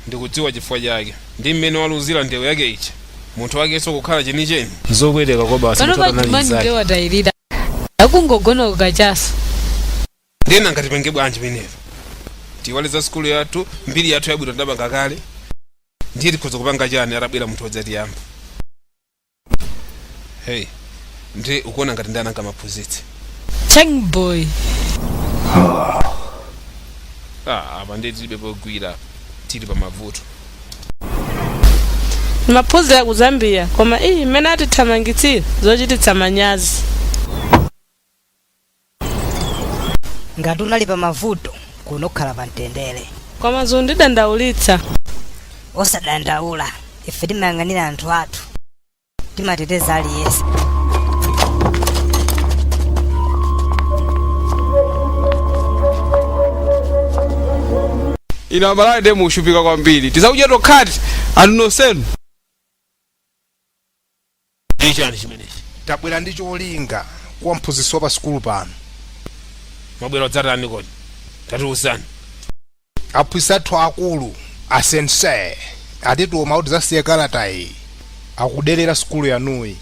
Ndikudziwa chifukwa chake. Ndi mmene waluzira ndewu yake ija. Munthu wakenso kukhala chenicheni. Zopweteka kwabasi. Pano pa Jumani ndiye watayirira. Akungogona kukachaso. Ndiye nanga tipange bwanji pamenepa? Tiiwale za sukulu yathu, mbiri yathu yabwino tidapanga kale. Ndiye tikhoza kupanga chani atabwera munthu wodzatiyamba? Hey, ndiye ukuona ngati ndani angamaphunzitse? Chang boy. Ah, apa ndiye tilibe pogwira, tili pa mavuto. Ndimaphunzira ku Zambia koma ii mmene atithamangitsira zochititsa manyazi. Ngati unali pa mavuto kuno ukhala pa mtendere. Koma zundidandaulitsa. Osadandaula, ife timayang'anira anthu athu, timateteza aliyense. Inu Amalawi ndiye mukushupika kwambiri, tizakudya tokhati anthu nonsenu. Ndi chani chimenechi? Tabwera ndi cholinga kwa mphunzitsi wa pa sukulu pano. Mwabwera kudzatani kodi? Tatiuzani. Aphunzitsi athu akulu, a sensei, atituma kuti tidzasiye kalata iyi. Akuderera sukulu yanuyi.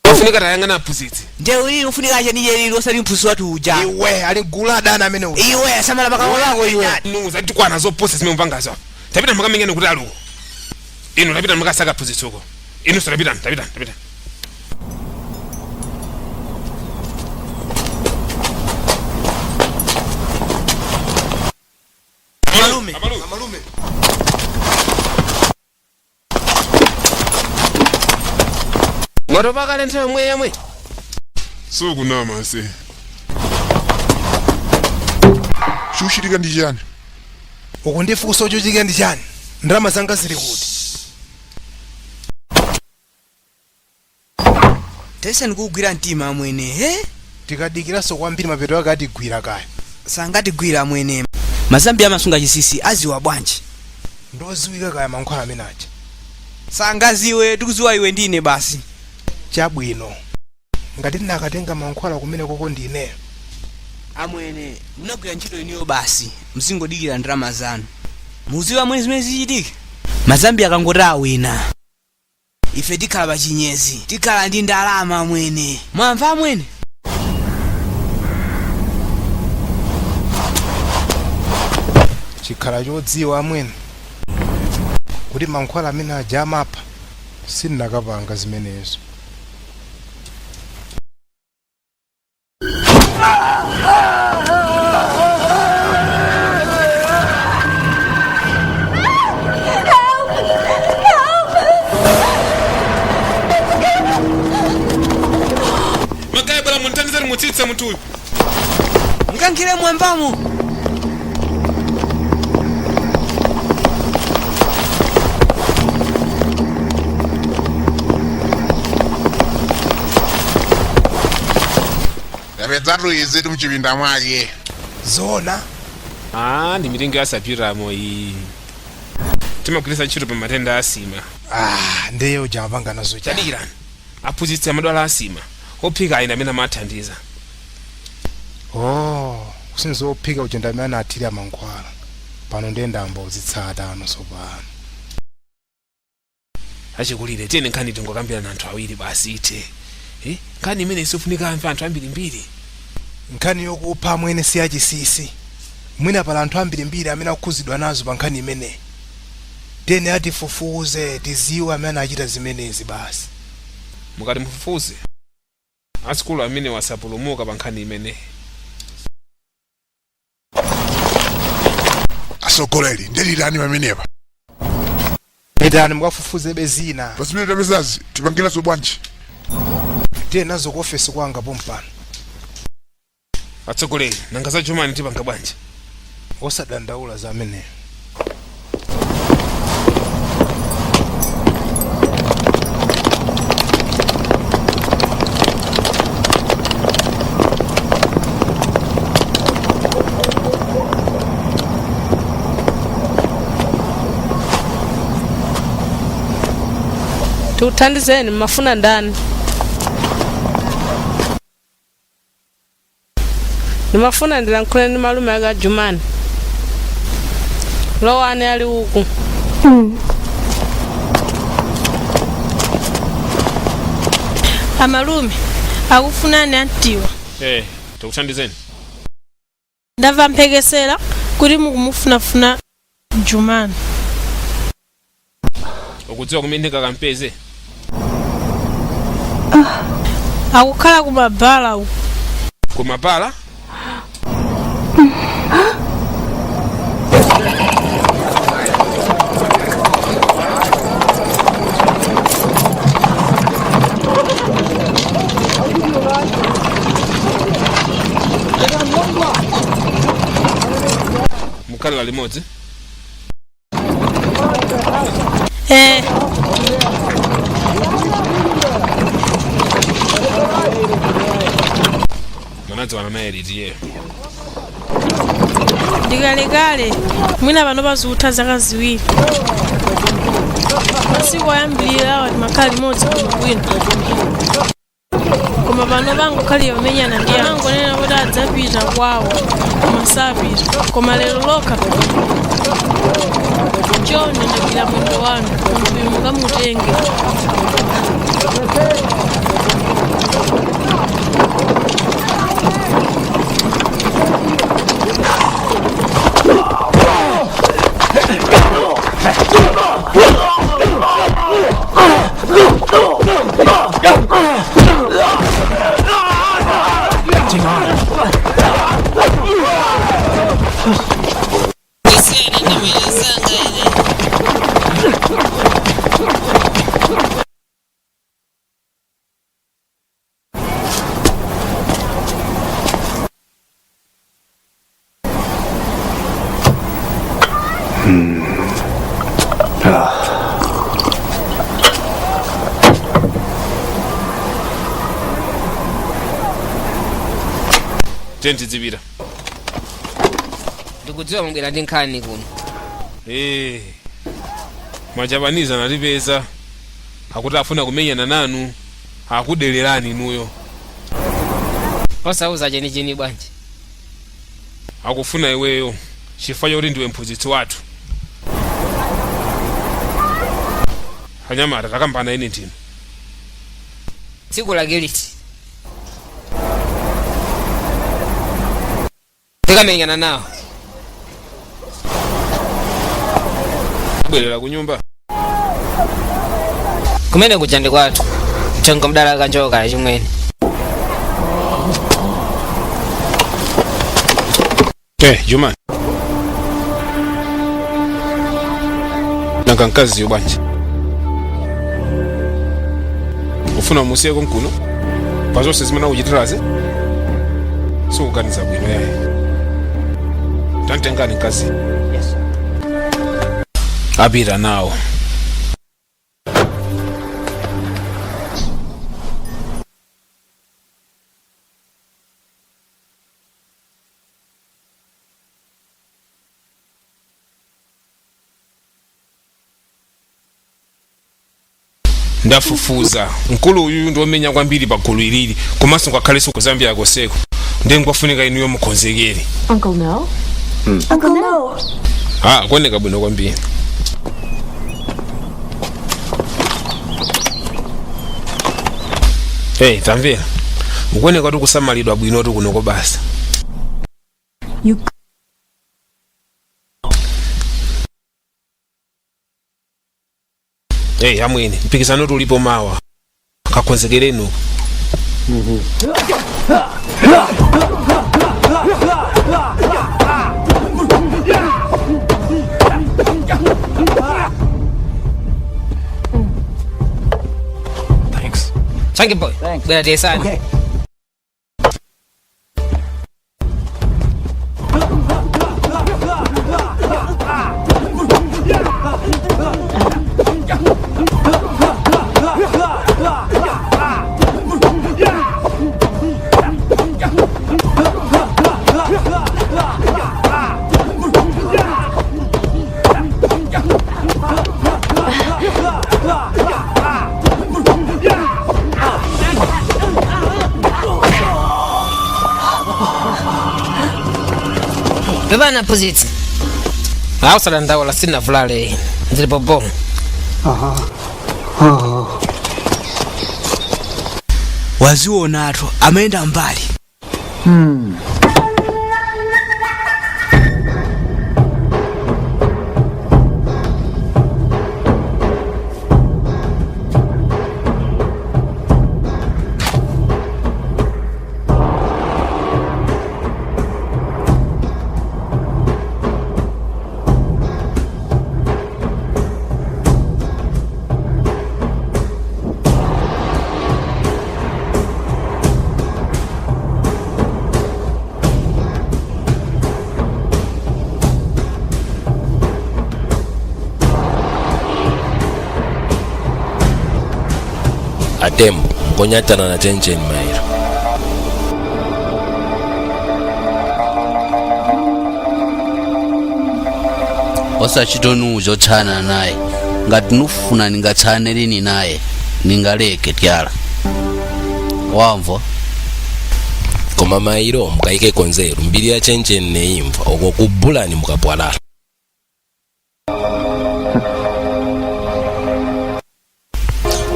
Ofunika tayang'ana aphunzitsi. Ndewu iyi ufunika chenicheni osati mphunzitsi wathu uja. Iwe ali gulu adani amene uja. Iwe samala pakamwa pako iwe. Inu zatikwana zopusa zimene mupangazo apa. Tapita mukamenyane kuti aluko. Inu tapita mukasaka aphunzitsi uko. Inu tapitani tapitani tapitani. Amalume. Amalume. Mwatopa kale nthawi yomwe yomwe. Sukunama ase. Chikuchitika ndi chani? Ukundifunsa chochitika ndi chani? Ndalama zanga zili kuti? Tayesani kuugwira mtima amwene he. Tikadikiranso kwambiri mapeto ake atigwira kaya. Sangatigwira amwene. Mazambia amasunga chinsinsi aziwa bwanji? Ndoziwika kaya mankhwala amene aja. Sangaziwe, tikuziwa iwe ndine basi. Chabwino. Ngati ndinakatenga mankhwala kumene koko ndi ineyo. Amwene, munagwira ntchito inuyo basi, muzingodikira ndalama zanu. Muziwa amwene zimene zichitike? Mazambia akangoti awina, ife tikhala pa chinyezi, tikhala ndi ndalama amwene. Mwamva amwene? Chikhala chodziwa amwene kuti mankhwala amene aja amapha, sindinakapanga zimenezo. Magayi, bwera mundithandizeni mutsitse munthuyu. Mukankhire mwambamo. Tapezatu izi mchipinda mwake. Zona? Ah, ndi mitengo ya sapiramo iyi, timagwiritsa ntchito pa matenda a asima. Ah, ndiye uja amapanga nazo chani? Tadikirani, aphunzitsi amadwala asima, ophika ayina amene amathandiza. Oh, kusinza ophika uja ndi amene anathira mankhwala. Pano ndiye ndayamba kuzitsata ano tsopano. Achikulire, tiyeni nkhani tingokambirana anthu awiri basi ithe. Eh? Nkhani imene sifunika amve anthu ambirimbiri. Nkhani yokupha amwene si yachinsinsi. Mwina pali anthu ambirimbiri amene akukhuzidwa nazo pa nkhani imeneyi. Tiyeni atifufuze tiziwe amene anachita zimenezi basi. Mukati mufufuze, asukulu amenewa sapulumuka pa nkhani imeneyi. Atsogoleri, ndilitani pamenepa? Pitani mukafufuzebe zina. Pa zimene tapezazi tipangiranso bwanji? Tiye nazo ku ofesi kwanga pompano. Atsogoleri, nanga za Jumani tipanga bwanji? Osadandaula za ameneyo. Tikuthandizeni, mmafuna ndani? Ndimafuna ndilankhule ndi malume ake a Jumani. Lowani, ali uku. Amalume, akufunani antiwa. Eh, tikuthandizeni. Ndamva mphekesera kuti mukumufunafuna Jumani. Ukudziwa kumene ndingakampeze? Akukhala kumabala uku. Kumabala? Mukhalira limodzi? Eh. Munadziwana naye liti iyeyo? Ndikalekale, mwina pano pazikutha zaka 2. Masiku oyambirira awa timakhala limodzi bwinobwino, koma pano pangokhalira kumenyana ndi anthu. Angonena kuti adzapita kwawo, koma sapita. Koma lero lokha, chonde, ndagwira mwendo wanu, munthuyu mukamutenge. Tiyeni tidzipita. Ndikudziwa mubwera ndi nkhani kuno. Eh, Majapanizi anatipeza, akuti afuna kumenyana nanu, akudelerani inuyo. Osauza chenicheni bwanji? Akufuna iweyo chifukwa choti ndiwe mphunzitsi wathu. Anyamata, takambana ine ndinu. Tsiku lake liti tikamenyana nawo? Bwerera ku nyumba. Kumene kuja ndi kwathu, mthengo mdala kanjoka chimwene. Eh, Juma. Nanga mkaziyo bwanji? Ufuna umusiye konkuno? Pa zonse zimene akuchitirazi? Sikuganiza bwino yayi. Tantengani mkazi. Apita nawo. Ndafufuza, mkulu uyu ndiomenya kwambiri pa gulu ilili, komanso ngakhalenso ku Zambia koseko, ndiye ngwafunika inuyo mukonzekere. Uncle No? Uncle No. Ah, kuoneka bwino kwambiri. Hey, tamvera, mukuoneka kuti kusamalidwa bwinotu kunoko basa. You Hey, amwene, mpikisano tulipo mawa, kakonzekereni. Thanks. Chunky boy. Bwera tiyesane. Okay. Pepani aphunzitsi. Osadandaula, sinavulale, ndili bobo. Wazionatu amayenda mbali. Atembo nkonyatana na chencheni mairo. Osachitonuza otchana naye, ngati nufuna ningatchane lini naye, ningaleke tyala wamva. Koma mairo mukayikeko nzeru, mbiri ya chencheni neimva uko kubulani mukapwalala.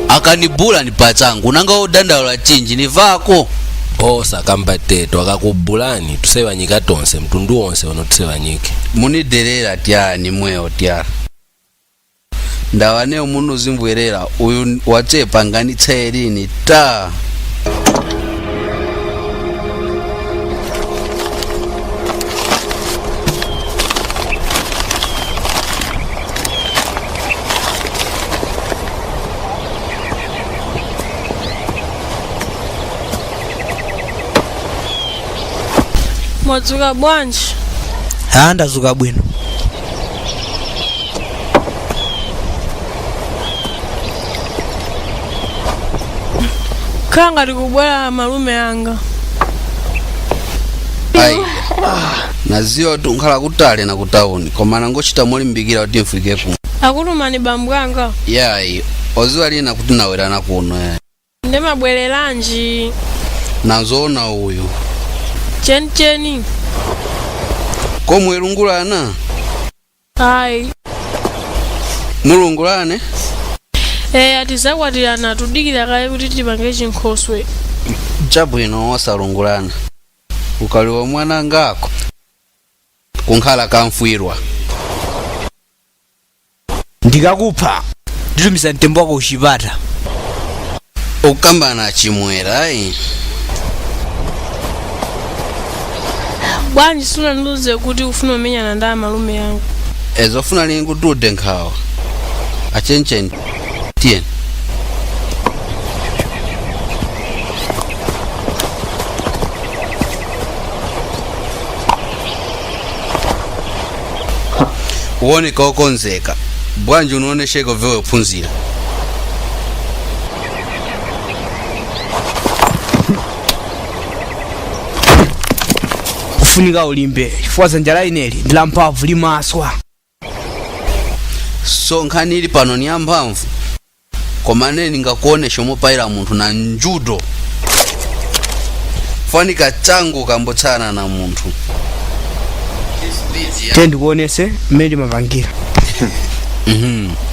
Akanibula ni pachangu, nanga odandaula chinji nivako. Osakamba teto, akakubulani tusewanyika tonse, mtundu wonse uno tusewanyike. Muniderera tyani mweyo tyala ndawaneyo munuzimbwerera uyu wachepa nganitsaye ta. Mwadzuka bwanji? Ha, ndazuka bwino. Khala ngati kubwera malume anga. Ayi, naziwa kuti nkhala kutali na kutawuni, koma nangochita molimbikira kuti mfike kuno. Akutumani bambo anga? Yayi, oziwa lina kuti nawerana kuno. Ndimabwereranji? Nazoona uyu. Chenicheni. Komwe lungulana? Ayi. Mulungulane? Eh, atizakwatirana, tudikira kaye kuti tipange chinkhoswe. Chabwino, osalungulana. Ukaliwa mwana ngako kunkhala kamfwirwa. Ndikakupha nditumiza mtembo wako kuchipata. Ukambana chimwera ayi. Bwanji sunandiuze kuti ufuna umenyana ndi amalume yangu? Ezofuna lingutude nkhawa. Achencheni, tiyeni. Uoneka okonzeka bwanji, unaonesheka vewe kuphunzira. Kufunika ulimbe chifukwa dzanja la ineli ndi lamphamvu, limaswa. So nkhani ili pano ni yamphamvu, koma ine ningakuonesha mopayira munthu na njudo. Fanika changu kambotsana na munthu. Tiye ndikuonese mmene ndimapangira.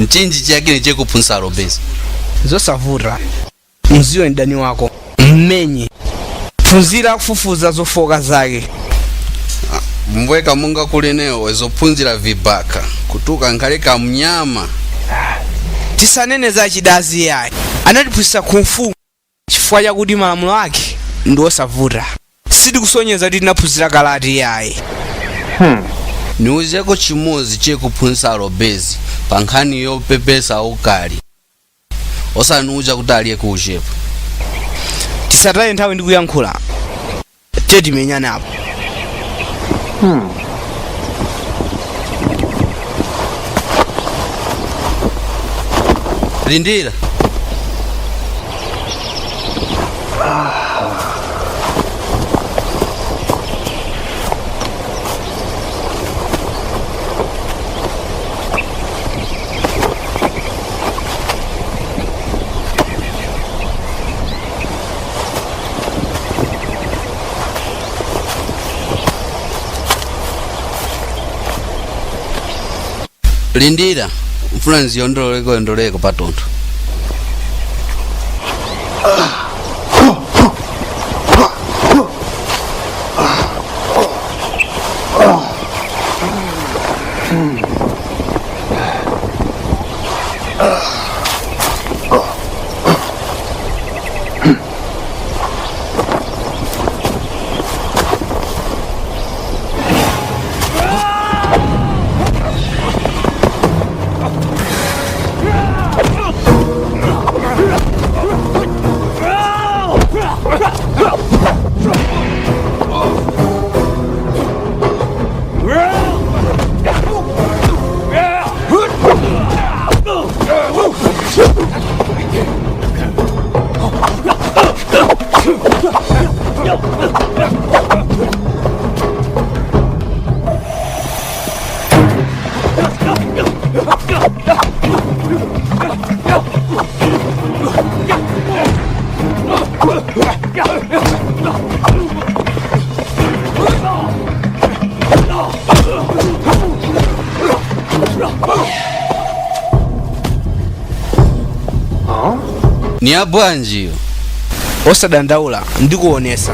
Mchinji chiyakine chekuphunzitsa Robesi? Zosavuta, mziwe mdani wako, mmenye, phunzira kufufuza zofoka zake. Mbweka munga kulinewo wezophunzira vibaka kutuka nkhale kamnyama. Tisanene za chidazi yayi, anatiphunzitsa kung fu chifukwa chakuti malamulo ake ndi osavuta. Sitikusonyeza kuti tinaphunzira karate yayi. Niuzeko chimodzi chekuphunzitsa Robezi pa nkhani yopepesa ukali, osaniuza kuti aliye kuuchepa. Tisataye nthawi ndi kuyankhula, tiye timenyane apo. Lindira. Lindira, mfuna nziyondololeko yondoleko patontho. Ni abwanjiyo? Osadandaula, ndikuonesa.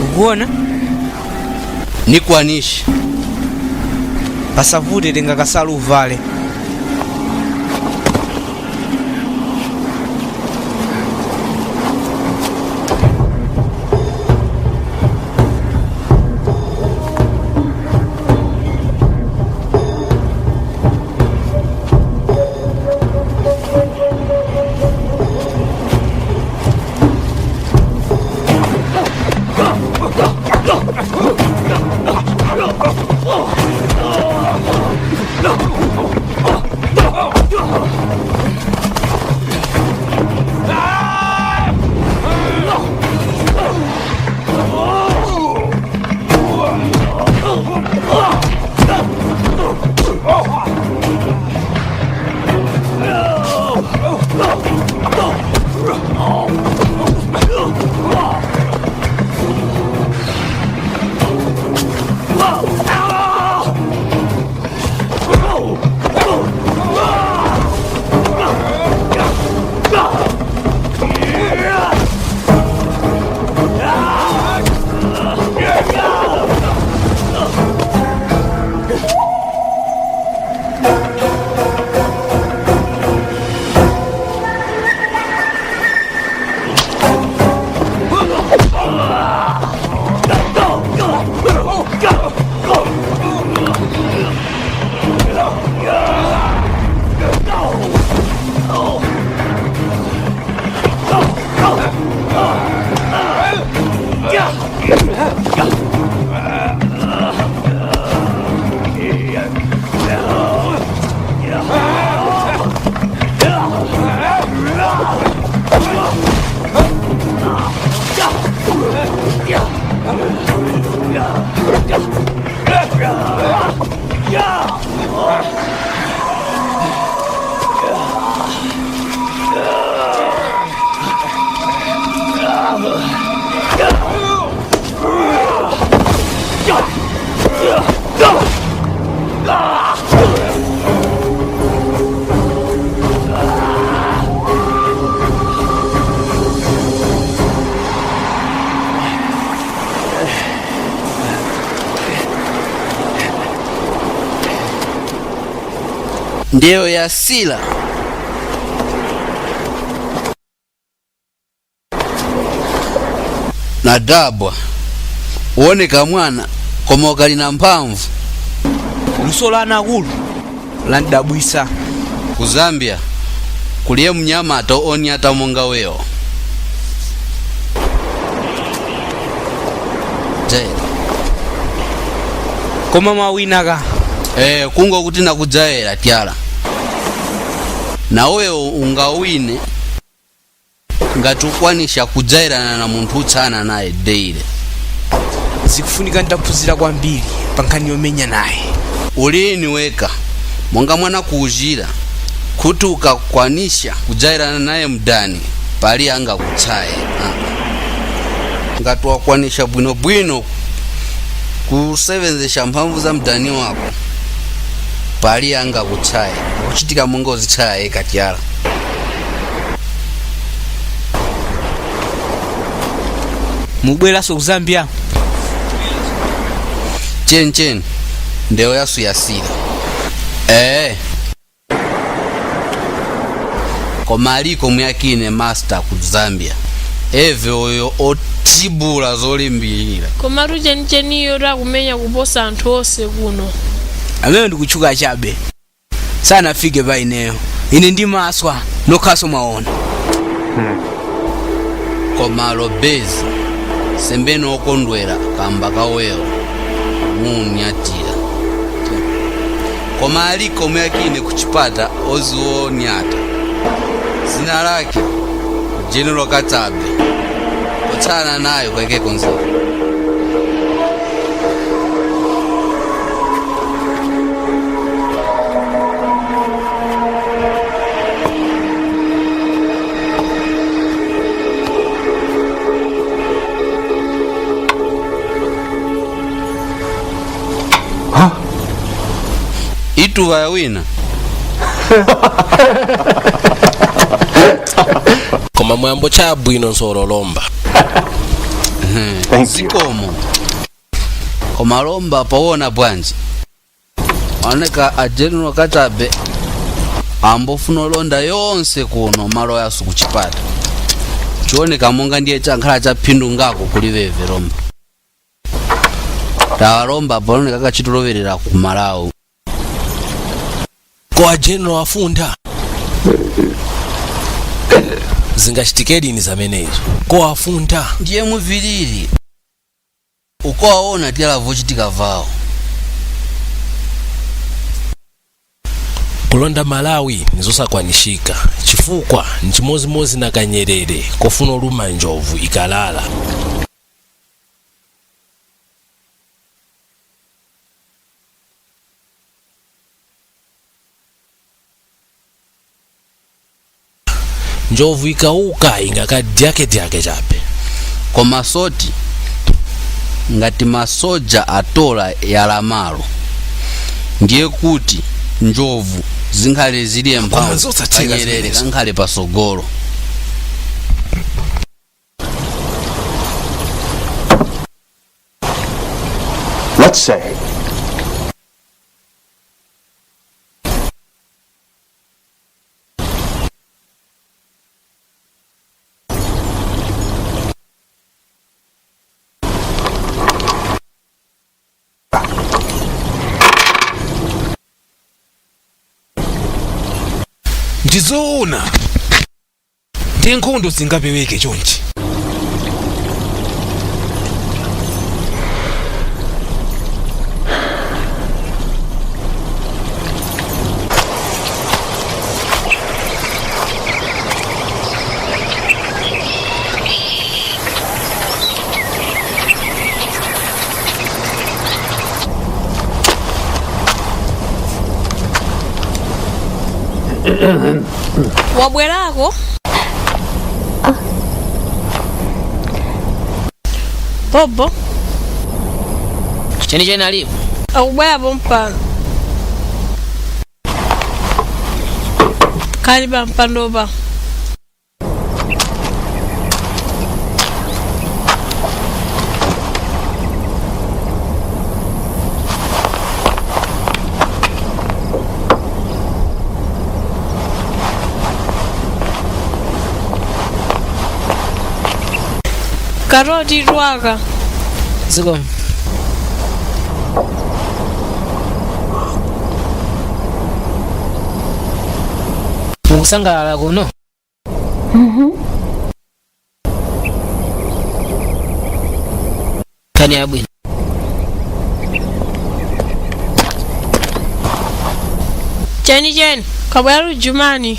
Ukuona? Nikwanisha. Pasavute, tenga kasalu uvale. Ndiyo yasila. Nadabwa uoneka mwana koma ukali na mphamvu. Luso la anakulu landidabwisa. Ku Zambia kuliye mnyama oni atamonga weyo. Jaira. Koma mawinaka. Kungo kuti nakujaira tyala. Nawe ungawine ngati ukwanisha kujairana na munthu utsana naye deile. Zikufunika nitaphunzira kwambiri pa nkhani yomenya naye. Ulini weka monga mwana kuuzira kuti ukakwanisha kujairana naye mdani pali anga kutsaye. Ngati wakwanisha bwinobwino kusevenzesha mphamvu za mdani wako pali anga kutsaye kuchitika monga uzitsaye katyala. Mubweraso ku Zambia? Chenchen ndewo yasu yasira. Koma aliko muyakine master ku Zambia eve oyo otibula zolimbirira. Komatu chenicheniyo takumenya kuposa anthu onse kuno. Amene ndikutchuka chabe sanafike pa ineyo. Ine ndimaswa nokhaso mwaona. Koma lobezi sembeni okondwera kamba kawewo munyatira. Koma aliko muyakine kuchipata oziwonyata. Zina lake General Katabe. Kutsana nayo kweke konzera. Nditu vayawina. Koma mwambo chabwino nsolo lomba. Zikomo. Koma lomba paona bwanji oneka a General Katabe ambofuna olonda yonse kuno malo yasu kuchipata chioneka monga ndiye chankhala cha phindu ngako kuli veve lomba tawalomba paoneka kachituloverera ku Malawi. Ko a General afunda zingachitike lini zamenezo? Ko afunda ndiye muvilili ukowaona tiyalavochitika vawo. Kulonda Malawi nizosakwanishika chifukwa nchimozimozi na kanyerere kofuna oluma njovu ikalala. Njovu ikauka ingakadyakedyake chape. Koma soti ngati masoja atola yalamalo ndiye kuti njovu zinkhale ziliye Koma mphamvu zosatheka kanyerere zimenezo. kankhale pasogolo. Let's say Ndizoona ndi nkhondo zingapeweke chonchi. Wabwerako bobo. Chenicheni alipo? Akubwera pompano kali pa mpandopa. Karoti twaka. Zikomo. Mukusangalala kuno? Nkhani yabwino. Cheni cheni kabwera Jumani.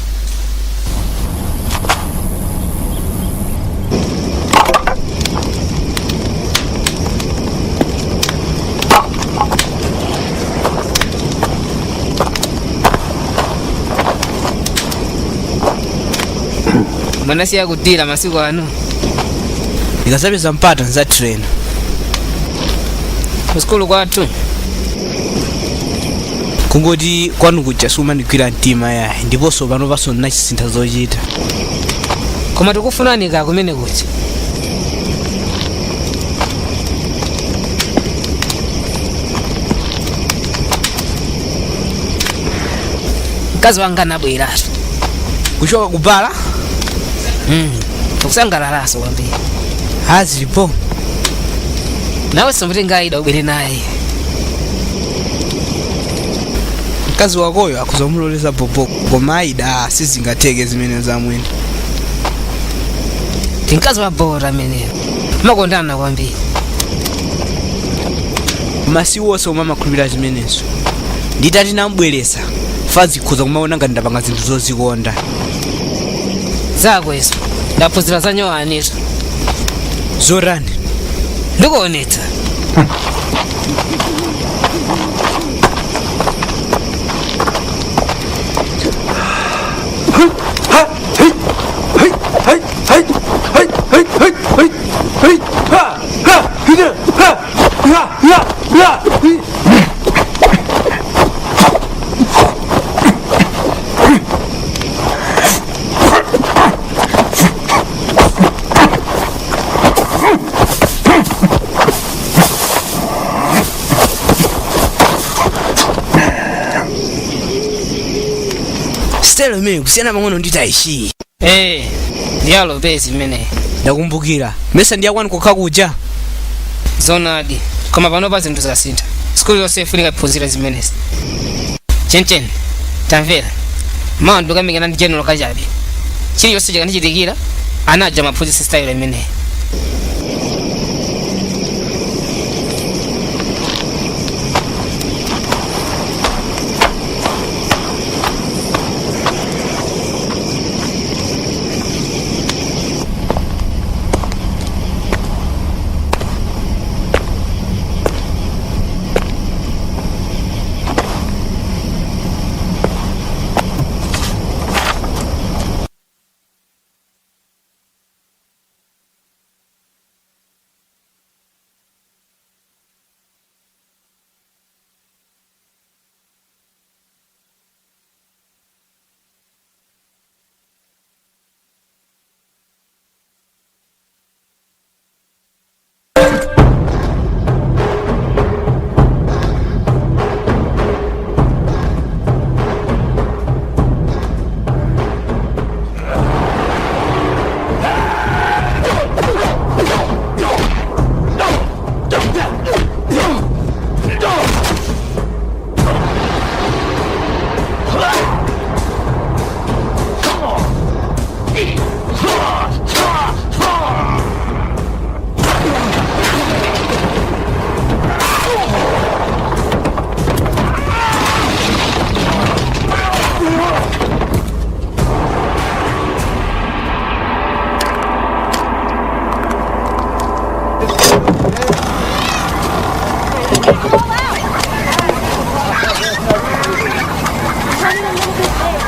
Mwanasiya kutira masiku ano. Ndikazapeza mpata nzatrena. Kusukulu kwathu. Kungoti kwanu kuja sumandigwira mtima yayi, ndiponso pano paso ndinachisintha zochita. Koma tikufunani ka kumene kuja. Mkazi wanga anabweratu. Kuchoka kubala? Tikusangalalaso kwambiri. Azilipo. Nawe somutenga Aida ubwere naye. Mkazi wakoyo akuzomuloleza bobo, koma Aida sizingatheke zimene zamwene. Mkazi wa bora ameneyo. Makondana kwambiri. Masiku onse omwe amakhulupirira zimenezo. Nditati nambweresa, fazi khuza kumaona ngati ndapanga zinthu zozikonda. Zako izo. Ndaphunzira za nyowanizo. Zorani. Ndikuonetsa. Style imene kusiyana pang'ono ndi taishi. Eh, ndiyalo pezi imeneyi. Ndakumbukira. Mesa ndiyakwanu kokha kuja. Zonadi, koma panopa zinthu zasintha. Sukulu yonse ifunika iphunzire zimenezi. Chenchen, tamvera. Mawa ndikamenyana ndi General Kachabe. Chilichonse chikandichitikira, ana aja amaphunzitsa style imeneyi.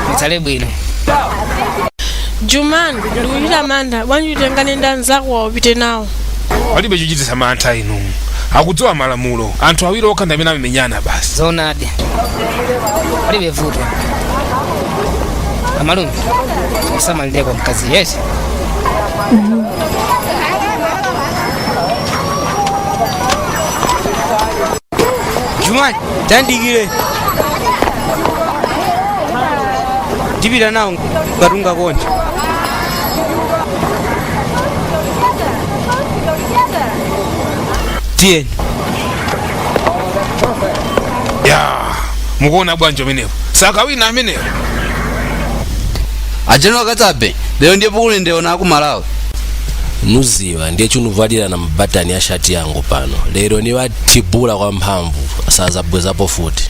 Mutsale bwino. Jumani, ndikuchita mantha, bwanji utengane ndi anzako upite nawo. Palibe chochititsa mantha inu. Akudziwa malamulo. Anthu awiri okha ndi amene amamenyana basi. Zoonadi. Palibe vuto. Amalume, usamalireko mkazi yesi. Jumani, tandikire. Ndipita nawo ngati ungakonde. Tiyeni. Ya, mukuona bwanji amenewo? Sakawina amenewo. A General Kachabe, lero ndiye pukuli ndeona aku Malawi. Nuziva ndiye chunuvalira na mabatani ya shati yangu pano. Lero niwathibula kwa mphamvu, sazabwezapo futi.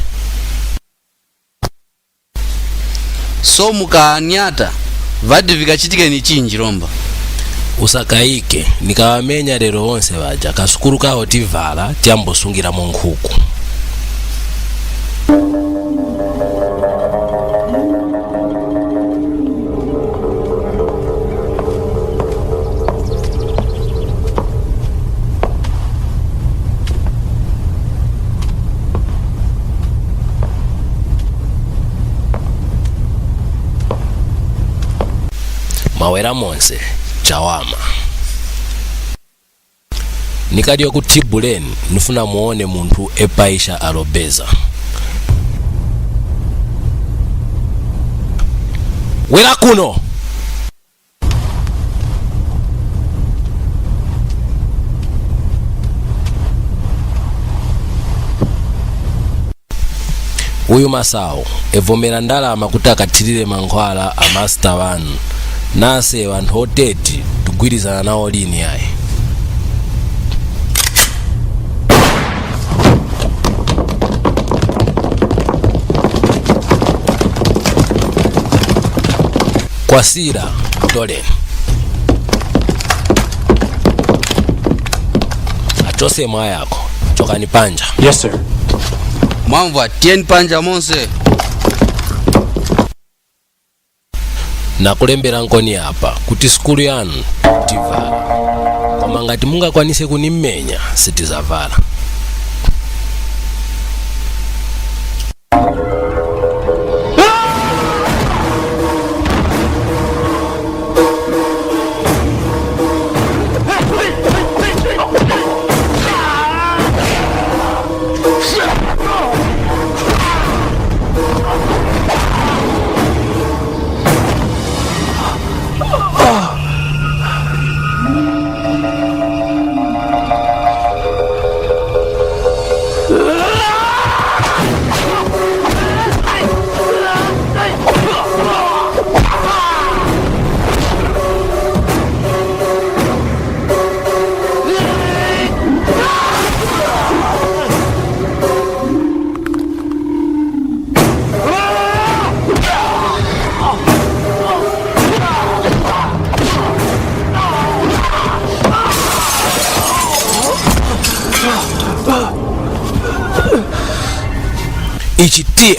So mukanyata vadi vikachitike ni chinji lomba. Usakayike, nikawamenya lero onse vaja, kasukulu kawo tivala tiyambosungiramo nkhuku. Mawera monse chawama. Nikadyo ku Tibuleni nifuna muone munthu epaisha alobeza. Wera kuno. Uyu Masao evomera ndalama kuti akathirire mankhwala a master wanu. Nase wanthu oteti tigwirizana nawo lini ayi. Kwasira toleni. Achose mwayako chokani panja. Yes sir. Mwamva tiyeni panja monse. Nakulembera nkoni apa kuti sukulu yanu tivala, koma ngati mungakwanise kunimenya sitizavala. Ichi tiye.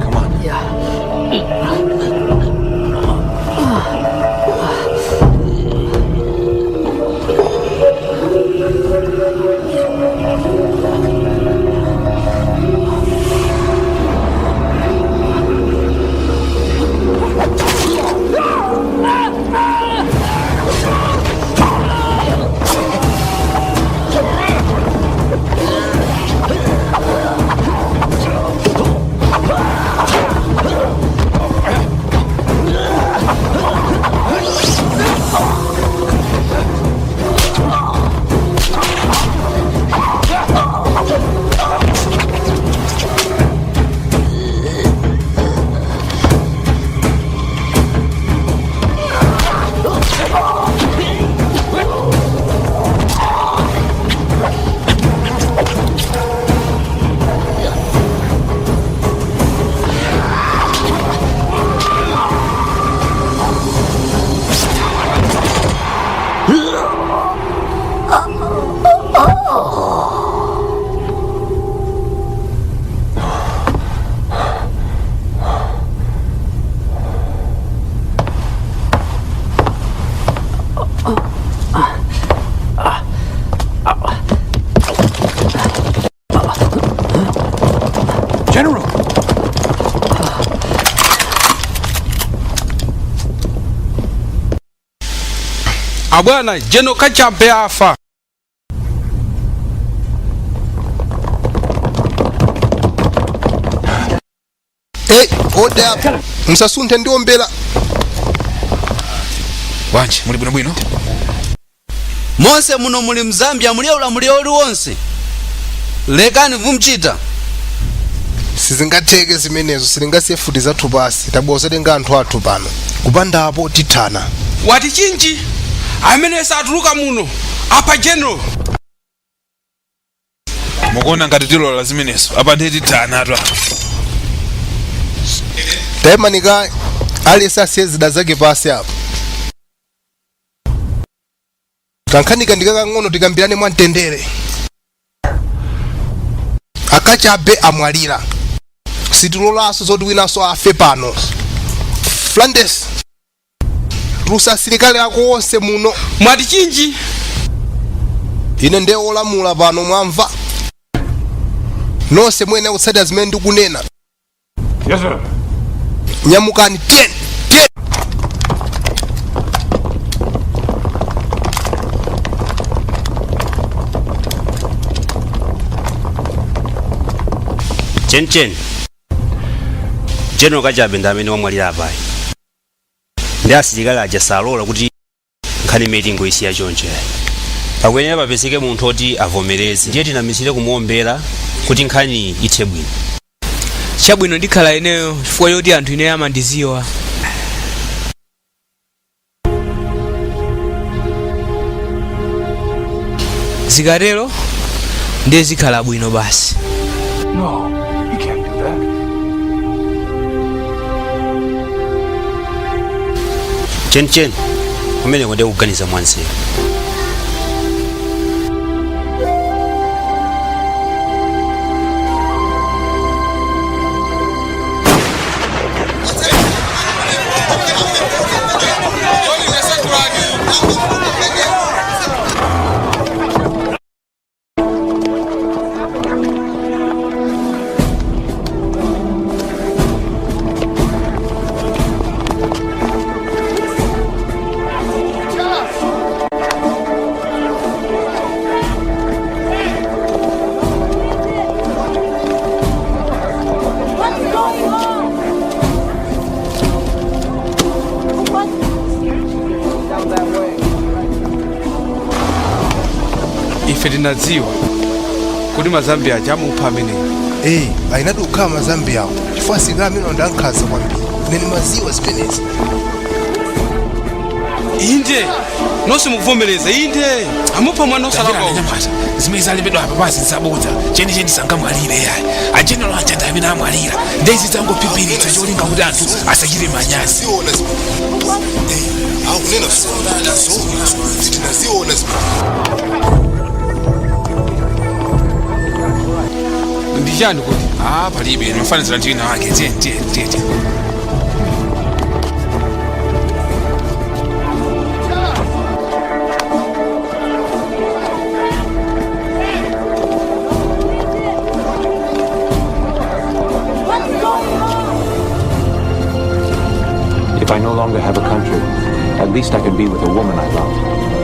Come on. General! Abwana General Kachabe afa. Hey, hold up. Musasunthe ndiombera. Bwanji muli bwinobwino? Monse muno muli mZambia muli ulamuliro uliwonse. Lekani vumchita. Sizingatheke zimenezo, silingasiye futi zathu pasi, tabozetenga anthu athu pano. Kupandapo tithana. Wati chinchi amene satuluka muno apa General. Mukuona ngati tilola zimenezo apa ndiye tithana atu apa. Taimanika aliyense asiye zida zake pasi apo. Kankhanika ndikakang'ono tikambirane mwamtendere. Akachabe amwalira. Sitilolanso zoti winanso afe pano. Flandes, tulusa asilikali ako onse muno. Mwati chinji? Ine ndiye wolamula pano, mwamva? Nonse muyenera kutsatira zimene ndikunena. Yes, sir. Nyamukani, tiyeni, tiyeni. Chenicheni General Kachabe ndi amene wamwalira apayi ndi asilikali aja salola kuti Nkhani imene tingoyisiya choncho yayi. Pakuyenera papezeke munthu oti avomereze, ndiye tinamizire kumuombera kuti nkhani ithe bwino. Chabwino, ndikhala ineyo chifukwa choti anthu ineyo amandiziwa. Zikatero ndiye zikhala bwino basi. No, you can't do that. Chenicheni kumeneko ndiye kuganiza mwanzeru. What's going on? What? Ife tinadziwa kuti Mazambia aja amupha ameneyo. Eh, ayinati kukhala Mazambiyawo chifukwa asilikali amene ndi ankhanza kwambiri. Ine ndimaziwa zimenezi. Inde, nonse mukuvomereza, inde, amupha mwana osalakwa. Anyamata, zimene zalembedwa apa pasi nzabodza. Chenicheni sangamwalire yayi. Ajenero aja ndi amene amwalira, ndezi zangophiphiritsa cholinga kuti anthu asachite manyazi. Ziona zimene akunena zoona, tinaziona zimene. Ndi chani kuti? Ah, palibe, mafanizira ndi wina wake. Tiye, tiye, tiye, tiye. What's going on? If I no longer have a country, at least I can be with a woman I love.